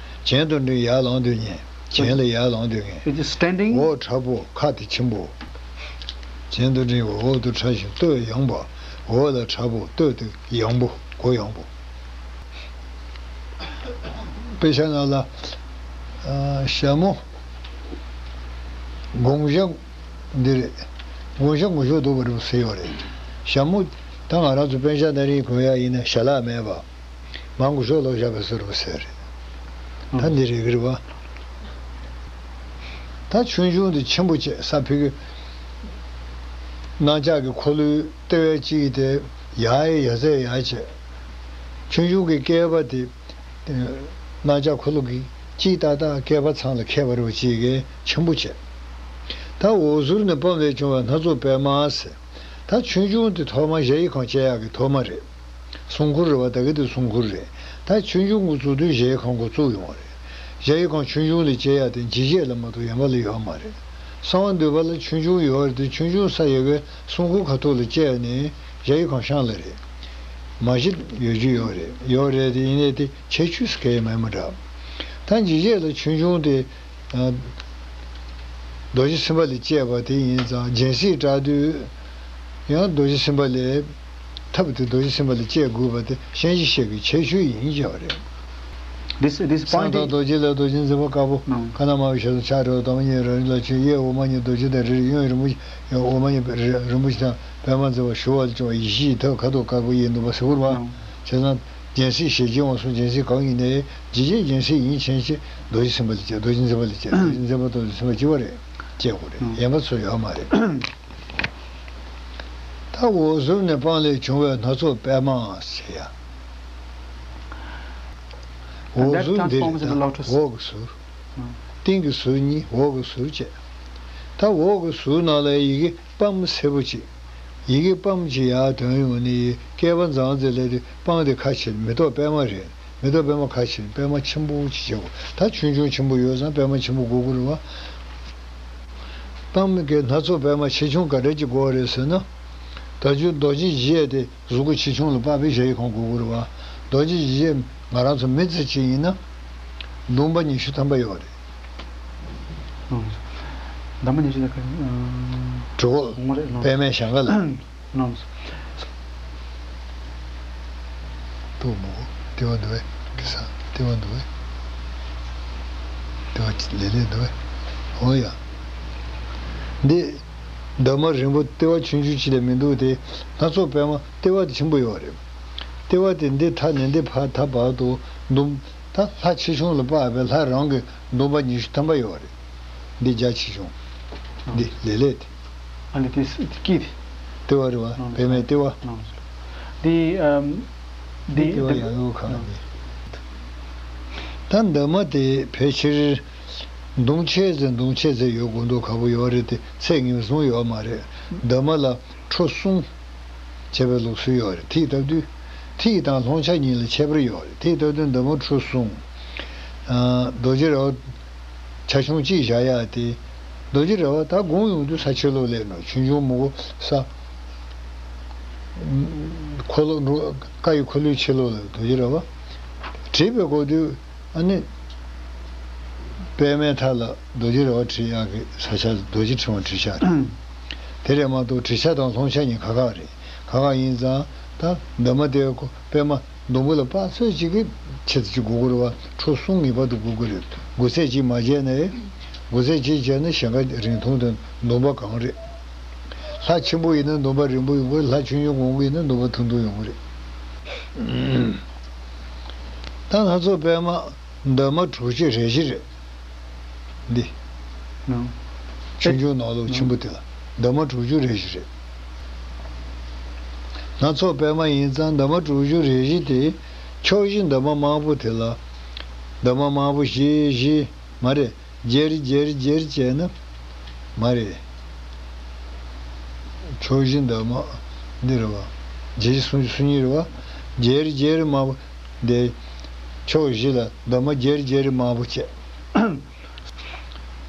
གྱེན་དུ་འགྲེང་ཡར་ལངས་དུས་ཉལ། གྱེན་ལ་ཡར་ལངས་དུས་ཉལ། It is standing. འོག་ཕྲ་པོ་ཁ་དེ་ཆེན་པོ། གྱེན་དུ་འགྲེང་བ་འོག་ཏུ་ཕྲ་ཞིང་སྟོད་ཡངས་པ། འོག་ལ་ཕྲ་པོ་སྟོད་དེ་ཡངས་པོ་གོ་ཡངས་པོ། དཔེ་ཆ་ནང་ལ། ཨ། ཞྭ་མོ། དགུང་ཞྭ་འདི་རེད། དགུང་ཞྭ་དགུང་ཞྭ་འདུག་པ་རེད་ཟེར་ཡོད་རེད། ཞྭ་མོ། ད་ང་རང་ཚོ་པཎ་ཆེན་ནཱ་རོ་གོན་ཡག་ཡིན་ན་ཞྭ་ལག་མེད་པ། མར་མགོ་ཤོག་ལོག་བཞག་པའི་བཟོ་འདྲ་ཟེར་རེད། ད་འདི་རེད་གི་རེད་བ། ད་ཆོས་འབྱུང་འདི་ཆེན་པོ་བྱས་ས་ཕི་གི། གནམ་ལྕགས་ཀྱི་འཁོར་ལོའི་ལྟེ་བའི་གཅིག་དེ་ཡར་ཡར་ཚད་ཡར་བྱས། ཆོས་འབྱུང་གི་བསྐལ་པ་དེ། གནམ་ལྕགས་འཁོར་ལོ་གི་གཅིག་ཏག་ཏག་བསྐལ་པ་ཚང་ལ་ཁེལ་བ་རེད་བ་གཅིག་གིས་ཆེན་པོ་བྱས། ད་འོག་ཟུར་ནས་སྤམ་ལས་བྱུང་བའི་སྣ་ཚོགས་པད་མ་ཟེར། ད་ཆོས་འབྱུང་དེ་ཐོག་མ་གཞལ་ཡས་ཁང་བཅད་ཡག་གི་ཐོག་མ་རེད། སྲུང་འཁོར་རེད་བ། ད་གི་དེ་སྲུང་འཁོར་རེད། ད་ཆོས་འབྱུང་འགོ་བཙུགས་དུས་གཞལ་ཡས་ཁང་འགོ་བཙུགས་ཡོང་བ་རེད། གཞལ་ཡས་ཁང་ཆོས་འབྱུང་ལ་བཅད་ཡག་དེ་འཇིགས་བྱེད་ལ་མ་གཏོགས་གཞན་པ་ལ་ཡོད་མ་རེད། གསང་བ་འདུས་པ་ལ་ཆོས་འབྱུང་ཡོད་རེད་དེ་ཆོས་འབྱུང་ས་ཡོད་པའི་སྲུང་འཁོར་ཁ་ཐུག་ལ་བཅད་ནས་གཞལ་ཡས་ཁང་བཤམས་ལ་རེད། མ་གཞི་ཡོད་རྒྱུ་ཡོད་རེད། ཡོད་རེད་དེ་ཡིན་ནའི་དེ་ཁྱད་ཆོས་སུ་གས་མེད་མ་འདྲ། ད་འཇིགས་བྱེད་ལ་ཆོས་འབྱུང་དེ། རྡོ་རྗེ་སེམས་དཔའ་ལ་བཅད་པ་དེ་ཡིན་ཙང་སྦྱིན་སྲེག་བསྒྲགས་དུས། ཡང་རྡོ་རྗེ་སེམས་དཔའ་ལ། ཐབས་དེ་རྡོ་རྗེ་སེམས་དཔའ་ལ་བཅད་དགོས་པ་དེ་སྤྱན་རས་གཟིགས་ཀྱི་ཁྱད་ཆོས་ཡིན་བྱས་པ་རེད། This, this གསང་point བདག་is རྡོ་རྗེ་ལ་རྡོ་རྗེ་འཛིན་པ་དཀར་པོ། ནང་། ཁ་ན་མ་བའི་ཞལ་ཟུམ་ཕྱག་བྲལ་བ། འདབ་མ་གཉིས་རང་རིག་ལ་ཆོས། གཡས་འོག་མ་གཉིས་རྡོ་རྗེ་དང་རི་རབ། གཡོན་རིན་པོ་ཆེ། འོག་མ་གཉིས་རི་རིན་པོ་ཆེ་དང་པདྨ་འཛིན་པ་ཞུ་བ་ལ་བྱུང་བ། ཡེ་ཤེས་ཀྱི་ཐབས་ཁ་དོག་དཀར་པོ་ཡི་ནུས་པ་ཟེར་བ་རེད་བ། ནང་། བྱས་ཙང་། སྦྱིན་སྲེག་ཞལ་གྱིས་དབང་གསུམ་སྦྱིན་སྲེག་གང་ཡིན་ནའི་འཇིགས་བྱེད་སྦྱིན་སྲེག་ཡིན་ཕྱིན་ཆད་རྡོ་རྗེ་སེམས་དཔའ་ལ་བཅད། རྡོ་རྗེ་འཛིན་པ་ལ་བཅད། རྡོ་རྗེ་འཛིན་པ་དང་རྡོ་རྗེ་སེམས་དཔའ་གཅིག་པ་རེད། བཅད་དགོས་རེད། ཨང་། གཞན་པ་ཚོ་ཡོད་མ་རེད། ད་འོག་ཟུར་ནས་སྤམ་ལས་བྱུང་བའི་སྣ་ཚོགས་པད་མ་ཟེར་ཡ། And འོག་that ཟུར་འདི་རེད། transforms into ད་lotus. འོག་གི་ཟུར། ཨང་། སྟེང་གི་ཟུར་གཉིས། འོག་གི་ཟུར་བཅས། ད་འོག་གི་ཟུར་ནང་ལ་ཡི་གེ་པདྨ་སེར་པོ་གཅིག། ཡི་གེ་པདྨ་གཅིག་ཡར་ཐོན་ཡོང་ནས་བསྐལ་པ་འཛམ་བུ་གླིང་ལ་དེ་པདྨ་དེ་ཁ་ཕྱེ། མེ་ཏོག་པད་མ་རེད། མེ་ཏོག་པད་མ་ཁ་ཕྱེ། པད་མ་ཆེན་པོ་གཅིག་བྱེད་དགོས། ད་ཆོས་འབྱུང་ཆེན་པོ་ཡོད་ཙང་པད་མ་ཆེན་པོ་དགོས་ཀྱི་རེད་བ། པདྨ་གི་སྣ་ཚོགས་པད་མ་ཆེ་ཆུང་ག་འདྲ་ཅིག་དགོས་རེད་ཟེར་ན། ད་ཆོས་རྡོ་རྗེ་འཇིགས་བྱེད་དེ་གཟུགས་སྐུ་ཆེ་ཆུང་ལ་དཔག་པའི་གཞལ་ཡས་ཁང་དགོས་ཀྱི་རེད་བ། རྡོ་རྗེ་འཇིགས་བྱེད་ང་རང་ཚོ་མི་ཚེ་གཅིག་ཡིན་ན། འདོན་པ་ཉི་ཤུ་ཐམ་པ་ཡོད་རེད། ཨང་། འདོན་པ་ཉི་ཤུ་དང་ག་རེ། གྲུ་འོ་ངོ་རེད། ཨང་། པད་མའི་ཞབས་ཀ་ལ། ཨང་། ལྟོས་མོ། ལྟེ་བ་འདུག་གས། གེ་སར་ལྟེ་བ་འདུག་གས། ལྟེ་བ་ལེ་ལེ་འདུག་གས། འོ་ཡ། འདི། འདབ་མ་རིང་པོ་ལྟེ་བ་ཆུང་ཆུང་ཅིག་ལས་མི་འདུག་སྟེ། སྣ་ཚོགས་པད་མ་ལྟེ་བ་དེ་ཆེན་པོ་ཡོད་རེད། ལྟེ་བ་དེ་འདི་མཐའ་ནས་འདི་ཕར་མཐའ་བར་དུ་འདོན། ད་ལྷ་ཆེ་ཆུང་ལ་དཔག་པའི་ལྷ་རང་གི་འདོན་པ་ཉི་ཤུ་ཐམ་པ་ཡོད་རེད། འདི་རྒྱ་ཆེ་ཆུང་། འདི་ལེ་ལེ་དེ། ཨ་ནི་དེ་དཀྱིལ་དེ། ལྟེ་བ་རེད་བ། ཨང་། པད་མའི་ལྟེ་བ། ཨང་། འདི་ཨམ། འདི་འདི་ལྟེ་བ་ཡང་ཡོད་གང་ཨང་། འདི། ད་འདབ་མ་དེ་ཕལ་ཆེར། མདུང་ཕྱེད་ཙམ་མདུང་ཕྱེད་ཙམ་ཡོད་དགོས་འདུག་ག་པར་ཡོད་རེད་དེ་ཚད་ངེས་བཟུང་ཡོད་མ་རེད། འདབ་མ་ལ་ཁྲོ་གསུམ། བྱས་པའི་ལུགས་སྲོལ་ཡོད་རེད། ཐིག་བཏབ་དུས། ཐིག་དང་ལྷོང་ཆ་གཉིས་ལ་ཁྱད་པར་ཡོད་རེད། ཐིག་བཏབ་དུས་འདབ་མ་ཁྲོ་གསུམ། ཨ། རྡོ་རྗེ་ར་བ། ཆ་ཆུང་གཅིག་བཞག་ཡག་དེ། རྡོ་རྗེ་ར་བ་ད་དགུང་ཡོང་དུས་ས་ཕྱི་ལོགས་སླེབས་ནོ། ཆུང་ཆུང་མོ་གོ་ས། འཁོར་ལོ་འགྲོ། ཀ་ཡི་འཁོར་ལོའི་ཕྱི་ལོགས་ལ་རྡོ་རྗེ་ར་བ། བྲིས་པའི་སྐབས་དུས། ཨ་ནི། པད་མའི་མཐའ་ལ་རྡོ་རྗེ་ར་བ་བྲིས་ཡག་གི་ས་ཆ་རྡོ་རྗེ་ཕྲེང་བ་བྲིས་ཤག་རེད། དེ་རེད་མ་གཏོགས་བྲིས་ཆ་དང་ལྷོང་ཆ་གཉིས་ཁག་ཁག་རེད། ཁག་ཁག་ཡིན་ཙང་ད་འདབ་མ་དེ་ཁོ་པད་མ་ཟླུམ་པོ་ལ་དཔག་ཚོད་ཅིག་གི་ཆེད་དུ་ཅིག་དགོས་ཀྱི་རེད་བ། ཁྲོ་གསུམ་ངེས་པར་དུ་དགོས་ཀྱི་རེད། དགུ་ཚད་ཅིག་མ་བྱས་ནས། དགུ་ཚད་ཅིག་བྱས་ན་ཞེང་ཁ་རིང་ཐུང་དང་ཟླུམ་པ་གང་རེད། ལྷ་ཆེན་པོ་ཡིན་ན་ཟླུམ་པ་རིང་པོ་ཡོང་གི་རེད། ལྷ་ཆུང་ཆུང་གོང་གི་ཡིན་ན་ཟླུམ་པ་ཐུང་ཐུང་ཡོང་གི་རེད། ད་སྣ་ཚོགས་པད་མ། འདབ་མ་དྲུག་ཅུ་རེ་བཞི་རེད། འདི། ཆུང་ཆུང་ནང་ལོགས་ཆེན་པོ་དེ་ལ་འདབ་མ་དྲུག་ཅུ་རེ་བཞི་རེད། སྣ་ཚོགས་པད་མ་ཡིན་ཙང་འདབ་མ་དྲུག་ཅུ་རེ་བཞི་དེ་ཕྱོགས་བཞི་འདབ་མ་དམར་པོ་དེ་ལ། འདབ་མ་དམར་པོ་བཞི་བཞི་མ་རེད། བརྒྱད་བརྒྱད་བརྒྱད་བྱས་ན། མ་རེད། ཕྱོགས་བཞི་འདབ་མ་འདི་རེད་བ། བརྒྱད་བཞི་སུམ་ཅུ་སོ་གཉིས་རེད་བ། བརྒྱད་བརྒྱད་དམར་པོ་འདི། ཕྱོགས་བཞི་ལ་འདབ་མ་བརྒྱད་བརྒྱད་དམར་པོ་བྱས།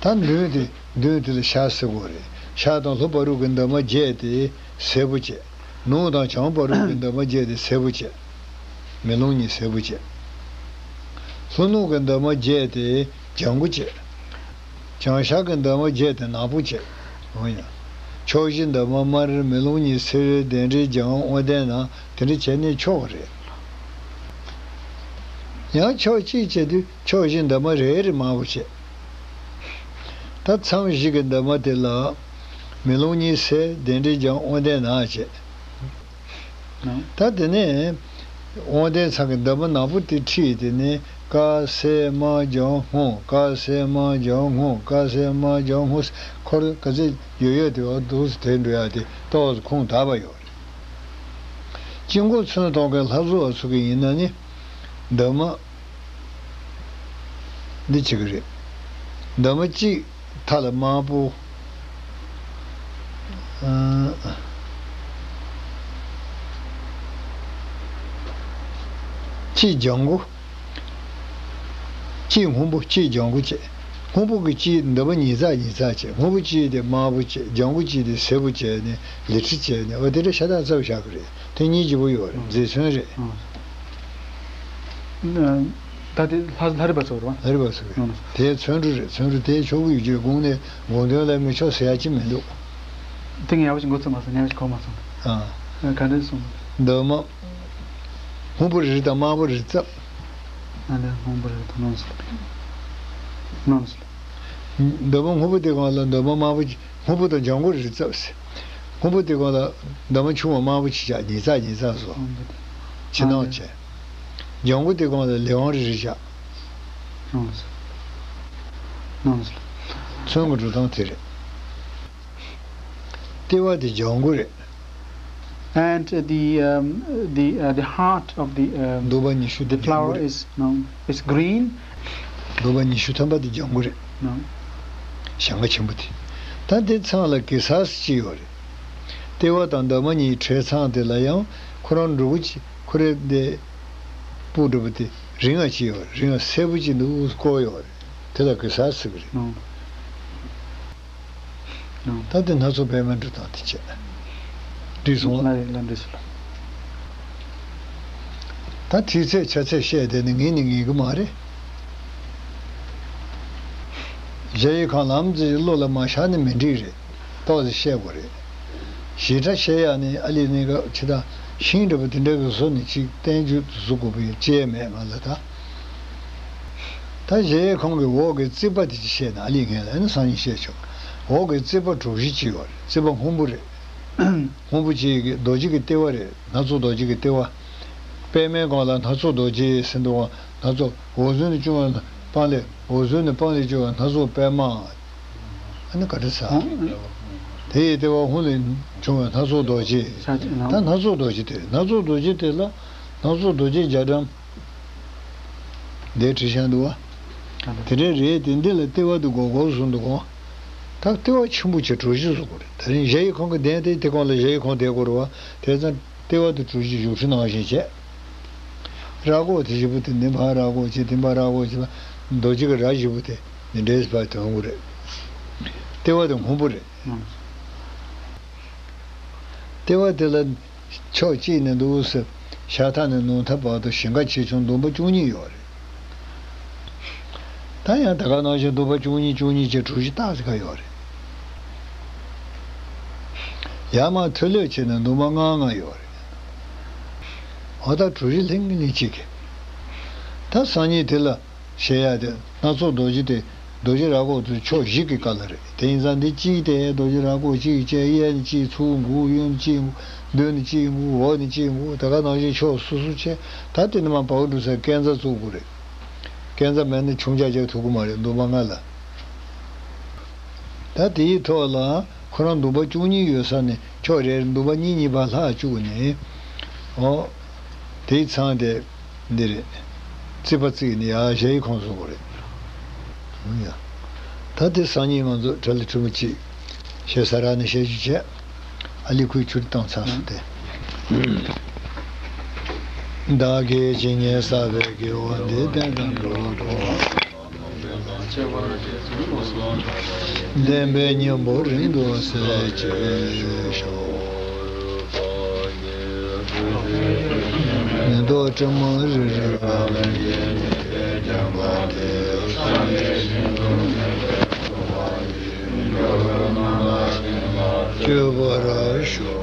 ད་མདུན་དེ་མདུན་དེ་ལ་ཤར་ཟེར་དགོས་རེད། ཤར་དང་ལྷོ་བར་དུ་གི་འདབ་མ་བརྒྱད་དེ་སེར་པོ་བྱས། ནུབ་དང་བྱང་བར་དུ་གི་འདབ་མ་བརྒྱད་དེ་སེར་པོ་བྱས། མེ་ལོང་གཉིས་སེར་པོ་བྱས། ལྷོ་ནུབ་ཀྱི་འདབ་མ་བརྒྱད་དེ་ལྗང་གུ་བྱས། བྱང་ཤར་གྱི་འདབ་མ་བརྒྱད་དེ་ནག་པོ་བྱས། འོ་ཡ། ཕྱོགས་བཞི་འདབ་མ་དམར། མེ་ལོང་གཉིས་སེར། བདུན་འདྲེས་ལྗང་། དབང་ལྡན་ནག་དེ་འདྲ་བྱས་ནས་ཕྱོགས་རེད། ཡང་ཕྱོགས་གཅིག་བྱས་དུས་ཕྱོགས་བཞི་འདབ་མ་རེ་རེ་དམར་པོ་བྱས། ད་མཚམས་བཞི་གི་འདབ་མ་དེ་ལ། མེ་ལོང་གཉིས་སེར། བདུན་འདྲེས་ལྗང་། དབང་ལྡན་ནག་བྱས། ད་དེ་ནས་དབང་ལྡན་ཚང་གི་འདབ་མ་ནག་པོ་དེ་ཁྲིད་དེ་ནས་དཀར་སེར་དམར་ལྗང་སྔོ། དཀར་སེར་དམར་ལྗང་སྔོ། དཀར་སེར་དམར་ལྗང་སྔོ། འཁོར་ག་ཚད་ཡོད་ཡོད་དེ་འོ་འདུག་སེ་དེ་འགྲོ་ཡ་དེ་ཏོག་ཙམ་ཁུངས་དག་པ་ཡོད་རེད། དཀྱིལ་འཁོར་ཚོན་མདོག་གི་ལྷ་བཟོ་བ་ཚོ་གི་ཡིན་ན་ནི། འདབ་མ་འདི་བྱེད་ཀྱི་རེད། འདབ་མ་གཅིག་མཐའ་ལ་དམར་པོ། ཨ། གཅིག་ལྗང་གུ། གཅིག་སྔོན་པོ། གཅིག་ལྗང་གུ་བྱས། སྔོན་པོ་གི་གཅིག་འདབ་མ་ཉིས་བརྩེགས་ཉིས་བརྩེགས་བྱས། སྔོན་པོ་གཅིག་དེ་དམར་པོ་བྱས། ལྗང་གུ་གཅིག་དེ་སེར་པོ་བྱས་ནས་ལི་ཁྲི་བྱས་ནས། འོ་དེ་འདྲ་ཤ་སྟག་རྩ་བཞག་གི་རེད། དེ་གཉིས་ལྗིད་པོ་ཡོད་རེད། མཛེས་ཚོན་རེད། ད་དེ་ལྷ་ལྷ་རི་པ་ཚོ་རེད་བ། ལྷ་རི་པ་ཚོ་རེད། ཨང་། དེ་ཚོན་འབྲུ་རེད། ཚོན་འབྲུ་དེ་ཆོག་གི་ཡོད་ཀྱི་རེད། དགུང་ནས་དགུང་སྟོན་ལ་མི་ཆོག་ཟེར་ཡ་ཅི་མི་འདུག་དེ་ངས་ཡག་པོ་ཞིག་མགོ་ཚོས་མ་སོང་། ངས་ཡག་པོ་ཞིག་གོ་མ་སོང་། ཨ། ཨ། ག་འདྲས་སོང་། འདབ་མ་སྔོན་པོ་རེ་རེ་དང་དམར་པོ་རེ་རེ་བརྩེགས། ཨ་ནི་སྔོན་པོ་རེ་རེ་དང་ནོན་སོང་། ནོན་སོང་། འདབ་མ་སྔོན་པོ་དེ་སྒང་ལ་འདབ་མ་དམར་པོ། སྔོན་པོ་དང་ལྗང་གུ་རེ་རེ་བརྩེགས། སྔོན་པོ་དེ་སྒང་ལ་འདབ་མ་ཆུང་བ་དམར་པོ་གཅིག་བཞག་ཉིས་བརྩེགས་ཉིས་བརྩེགས་བཟོ། ཕྱི་ནང་བྱས། ལྗང་གུ་དེ་སྒང་ལ་ལས་དབང་རེ་རེ་བཞག་ཚོན་གྱི་འགྲོ་སྟངས་དེ་རེད། ལྟེ་བ་དེ་ལྗང་གུ་རེད། And the, um, the, uh, the heart of the, um, འདུག་པ་ཉི་ཤུ་the དེ་ལྗང་གུ flower རེད། Is, no, it's green. འདུག་པ་ཉི་ཤུ་ཐམ་པ་དེ་ལྗང་གུ་རེད། No. ཞེང་ཁ་ཆེན་པོ་དེ། ད་དེ་ཚང་ལ་གེ་སར་ཅིག་ཡོད་རེད། ལྟེ་བ་དང་འདབ་མ་གཉིས་བྲེས་ཚང་དེ་ལ་ཡང་ཁོ་རང་འབྲུ་གུ་ཅིག་ཁོ་རེ་དེ་སྤུ་འདྲ་པོ་དེ་རིང་ང་ཅིག་ཡོད་རེད། རིང་ང་སེར་པོ་ཅིག་འདུག་བསྐོར་ཡོད་རེད། དེ་ལ་གེ་སར་ཟེར་གི་རེད། No. ད་དེ་སྣ་ཚོགས་པད་མའི་འགྲོ་སྟངས་དེ་བྱས། འགྲིག་སོང་ལ། ལ་ལ་འགྲིག་སོང་ལ། ད་དུས་ཚོད་ཆ་ཚད་བཤད་དེ་ནི་ངས་ནི་ངེས་གི་མ་རེད། གཞལ་ཡས་ཁང་ལམ་ཙེ་བློ་ལ་མ་ཤར་ནི་མི་འགྲིག་རེད། ཏོག་ཙེ་བཤད་དགོས་རེད། ཞེ་དྲག་བཤད་ཡག་ནི་ཨ་ལི་གནས་སྐབས་ཆེ་ད་ཤིང་འདྲ་པོ་དེ་འདྲ་གི་བཟོ་ནི་ཅིག་བསྟན་རྒྱུ་བཟོ་དགོས་པའི་ཅེས་མེད་ང་ལ་ད། ད་གཞལ་ཡས་ཁང་གི་འོག་གི་རྩིག་པ་དེ་ཅིག་བཤད་ན་ཨ་ལི་ངས་ལ་ཨ་ནི་སང་ཉིན་བཤད་ཆོག་འོག་གི་རྩིག་པ་གྲུ་བཞི་ཅིག་ཡོད་རེད། རྩིག་པ་སྔོན་པོ་རེད། སྔོན་པོ་ཅིག་གི་རྡོ་རྗེ་གི་ལྟེ་བ་རེད། སྣ་ཚོགས་རྡོ་རྗེ་གི་ལྟེ་བ། པད་མའི་སྒང་ལ་སྣ་ཚོགས་རྡོ་རྗེ་ཟེར་འདུག་ག་སྣ་ཚོགས་འོག་ཟོན་ནས་བྱུང་བ་སྤང་ལེབ། འོག་ཟོན་ནས་སྤང་ལེབ་བྱུང་བ་སྣ་ཚོགས་པད་མ། ཨ་ནི་ག་འདྲ་ཟེར། དེ་ཡི་ལྟེ་བ་ཧཱུྃ་ལས་བྱུང་བའི་སྣ་ཚོགས་རྡོ་རྗེ། ད་སྣ་ཚོགས་རྡོ་རྗེ་དེ་རེད། སྣ་ཚོགས་རྡོ་རྗེ་དེ་ལ་སྣ་ཚོགས་རྡོ་རྗེ་རྒྱ་གྲམ། འདིར་བྲིས་བཞག་འདུག་བ། དེ་འདྲ་རེད་དེ། འདི་ལ་ལྟེ་བ་དེ་སྒོར་སྒོར་བཟོས་འདུག་གོ། ད་ལྟེ་བ་ཆེན་པོ་བྱས་གྲུ་བཞི་བཟོ་དགོས་རེད། དེ་རིང་གཞལ་ཡས་ཁང་གི་གདན་དེ་དེ་སྒང་ལ་གཞལ་ཡས་ཁང་བསྡད་དགོས་རེད་བ། དེ་ཙང་ལྟེ་བ་དེ་གྲུ་བཞི་བཞུགས་ཁྲི་ནང་བཞིན་བྱས། ར་སྐོར་དེ་བཞི་པོ་དེ་འདི་ཕར་ར་སྐོར་བྱས། དེ་ཕར་ར་སྐོར་བྱས། རྡོ་རྗེ་གི་ར་བཞི་པོ་དེ་འདི་འདྲའི་ཕར་དོན་དགོས་རེད། ལྟེ་བ་དེ་སྔོན་པོ་རེད། ལྟེ་བ་དེ་ལ་ཕྱོགས་གཅིག་ནས་འདུག་སེ་ཤར་མཐའ་ནས་ནུབ་མཐའ་བར་དུ་ཞེང་ཁ་ཆེ་ཆུང་འདུན་པ་བཅུ་གཉིས་ཡོད་རེད། ད་ཡང་ད་ག་ནང་བཞིན་འདུན་པ་བཅུ་གཉིས་བཅུ་གཉིས་ཀྱི་གྲུ་བཞི་སྟག་ཙི་ཁ་ཡོད་རེད། ཡར་མར་མཐོ་ལོས་བྱས་ནས་འདུན་པ་ལྔ་ལྔ་ཡོད་རེད། འོ་ད་གྲུ་བཞི་ལྷིང་ལྷིང་གཅིག་གི། ད་སང་ཉིན་དེ་ལ། བཤད་ཡ་དེ་སྣ་ཚོགས་རྡོ་རྗེ་དེ་རྡོ་རྗེ་ར་སྐོར་དེ་ཕྱོགས་བཞི་གི་ཀ་ལ་རེད། དེ་ཡིན་ཙང་འདི་གཅིག་དེ་རྡོ་རྗེ་ར་སྐོར་གཅིག་བྱས། གཡས་ནས་གཅིག་ཚུར་འགུག་གཡོན་ནས་གཅིག་འགུག་མདུན་ནས་གཅིག་འགུག་འོག་ནས་གཅིག་འགུག་ད་ག་ནང་བཞིན་ཕྱོགས་སོ་སོ་བྱས། ད་དེ་ནས་མར་བ་འགྲོ་སའི་སྐས་འཛེག་བཙུགས་དགོས་རེད། སྐས་འཛེག་མེད་ན་ཆུང་ཆ་རྒྱག་ཐུབ་ཀྱི་མ་རེད། འདུན་པ་ལྔ་ལ། ད་དེའི་ཐོག་ལ་ཁོ་རང་འདུན་པ་བཅུ་གཉིས་ཡོད་ས་ནས་ཕྱོགས་རེར་འདུན་པ་གཉིས་གཉིས་པ་ལྷག་བཅུག་ནས། འོ། དེའི་མཚམས་དེ་འདི་རེད། རྩིག་པ་བརྩིགས་ནས་ཡར་གཞལ་ཡས་ཁང་བཟོ་དགོས་རེད། ཨང་ཡ། ད་དེ་སང་ཉིན་ང་ཚོ་གྲྭ་ལས་ཕྲུ་གུ་གཅིག་ཞེ་ས་ར་ནས་བཤད་རྒྱུ་བྱས། ཨ་ལི་ཁུའི་ཆུ་བཏང་ཚར་སོང་སྟེ། བདག་གིས་ཇི་སྙེད་བསགས་པའི་དགེ་བ་འདི་བསྟན་དང་འགྲོ་བ་ཀུན། བདེན་པའི་སྙིང་པོ་རིང་དུ་གསལ་བྱེད་ཤོག། ཉེན་རྟོག་དྲི་མ་རེ་རེ་བསྐྱོད་པར་ཤོག།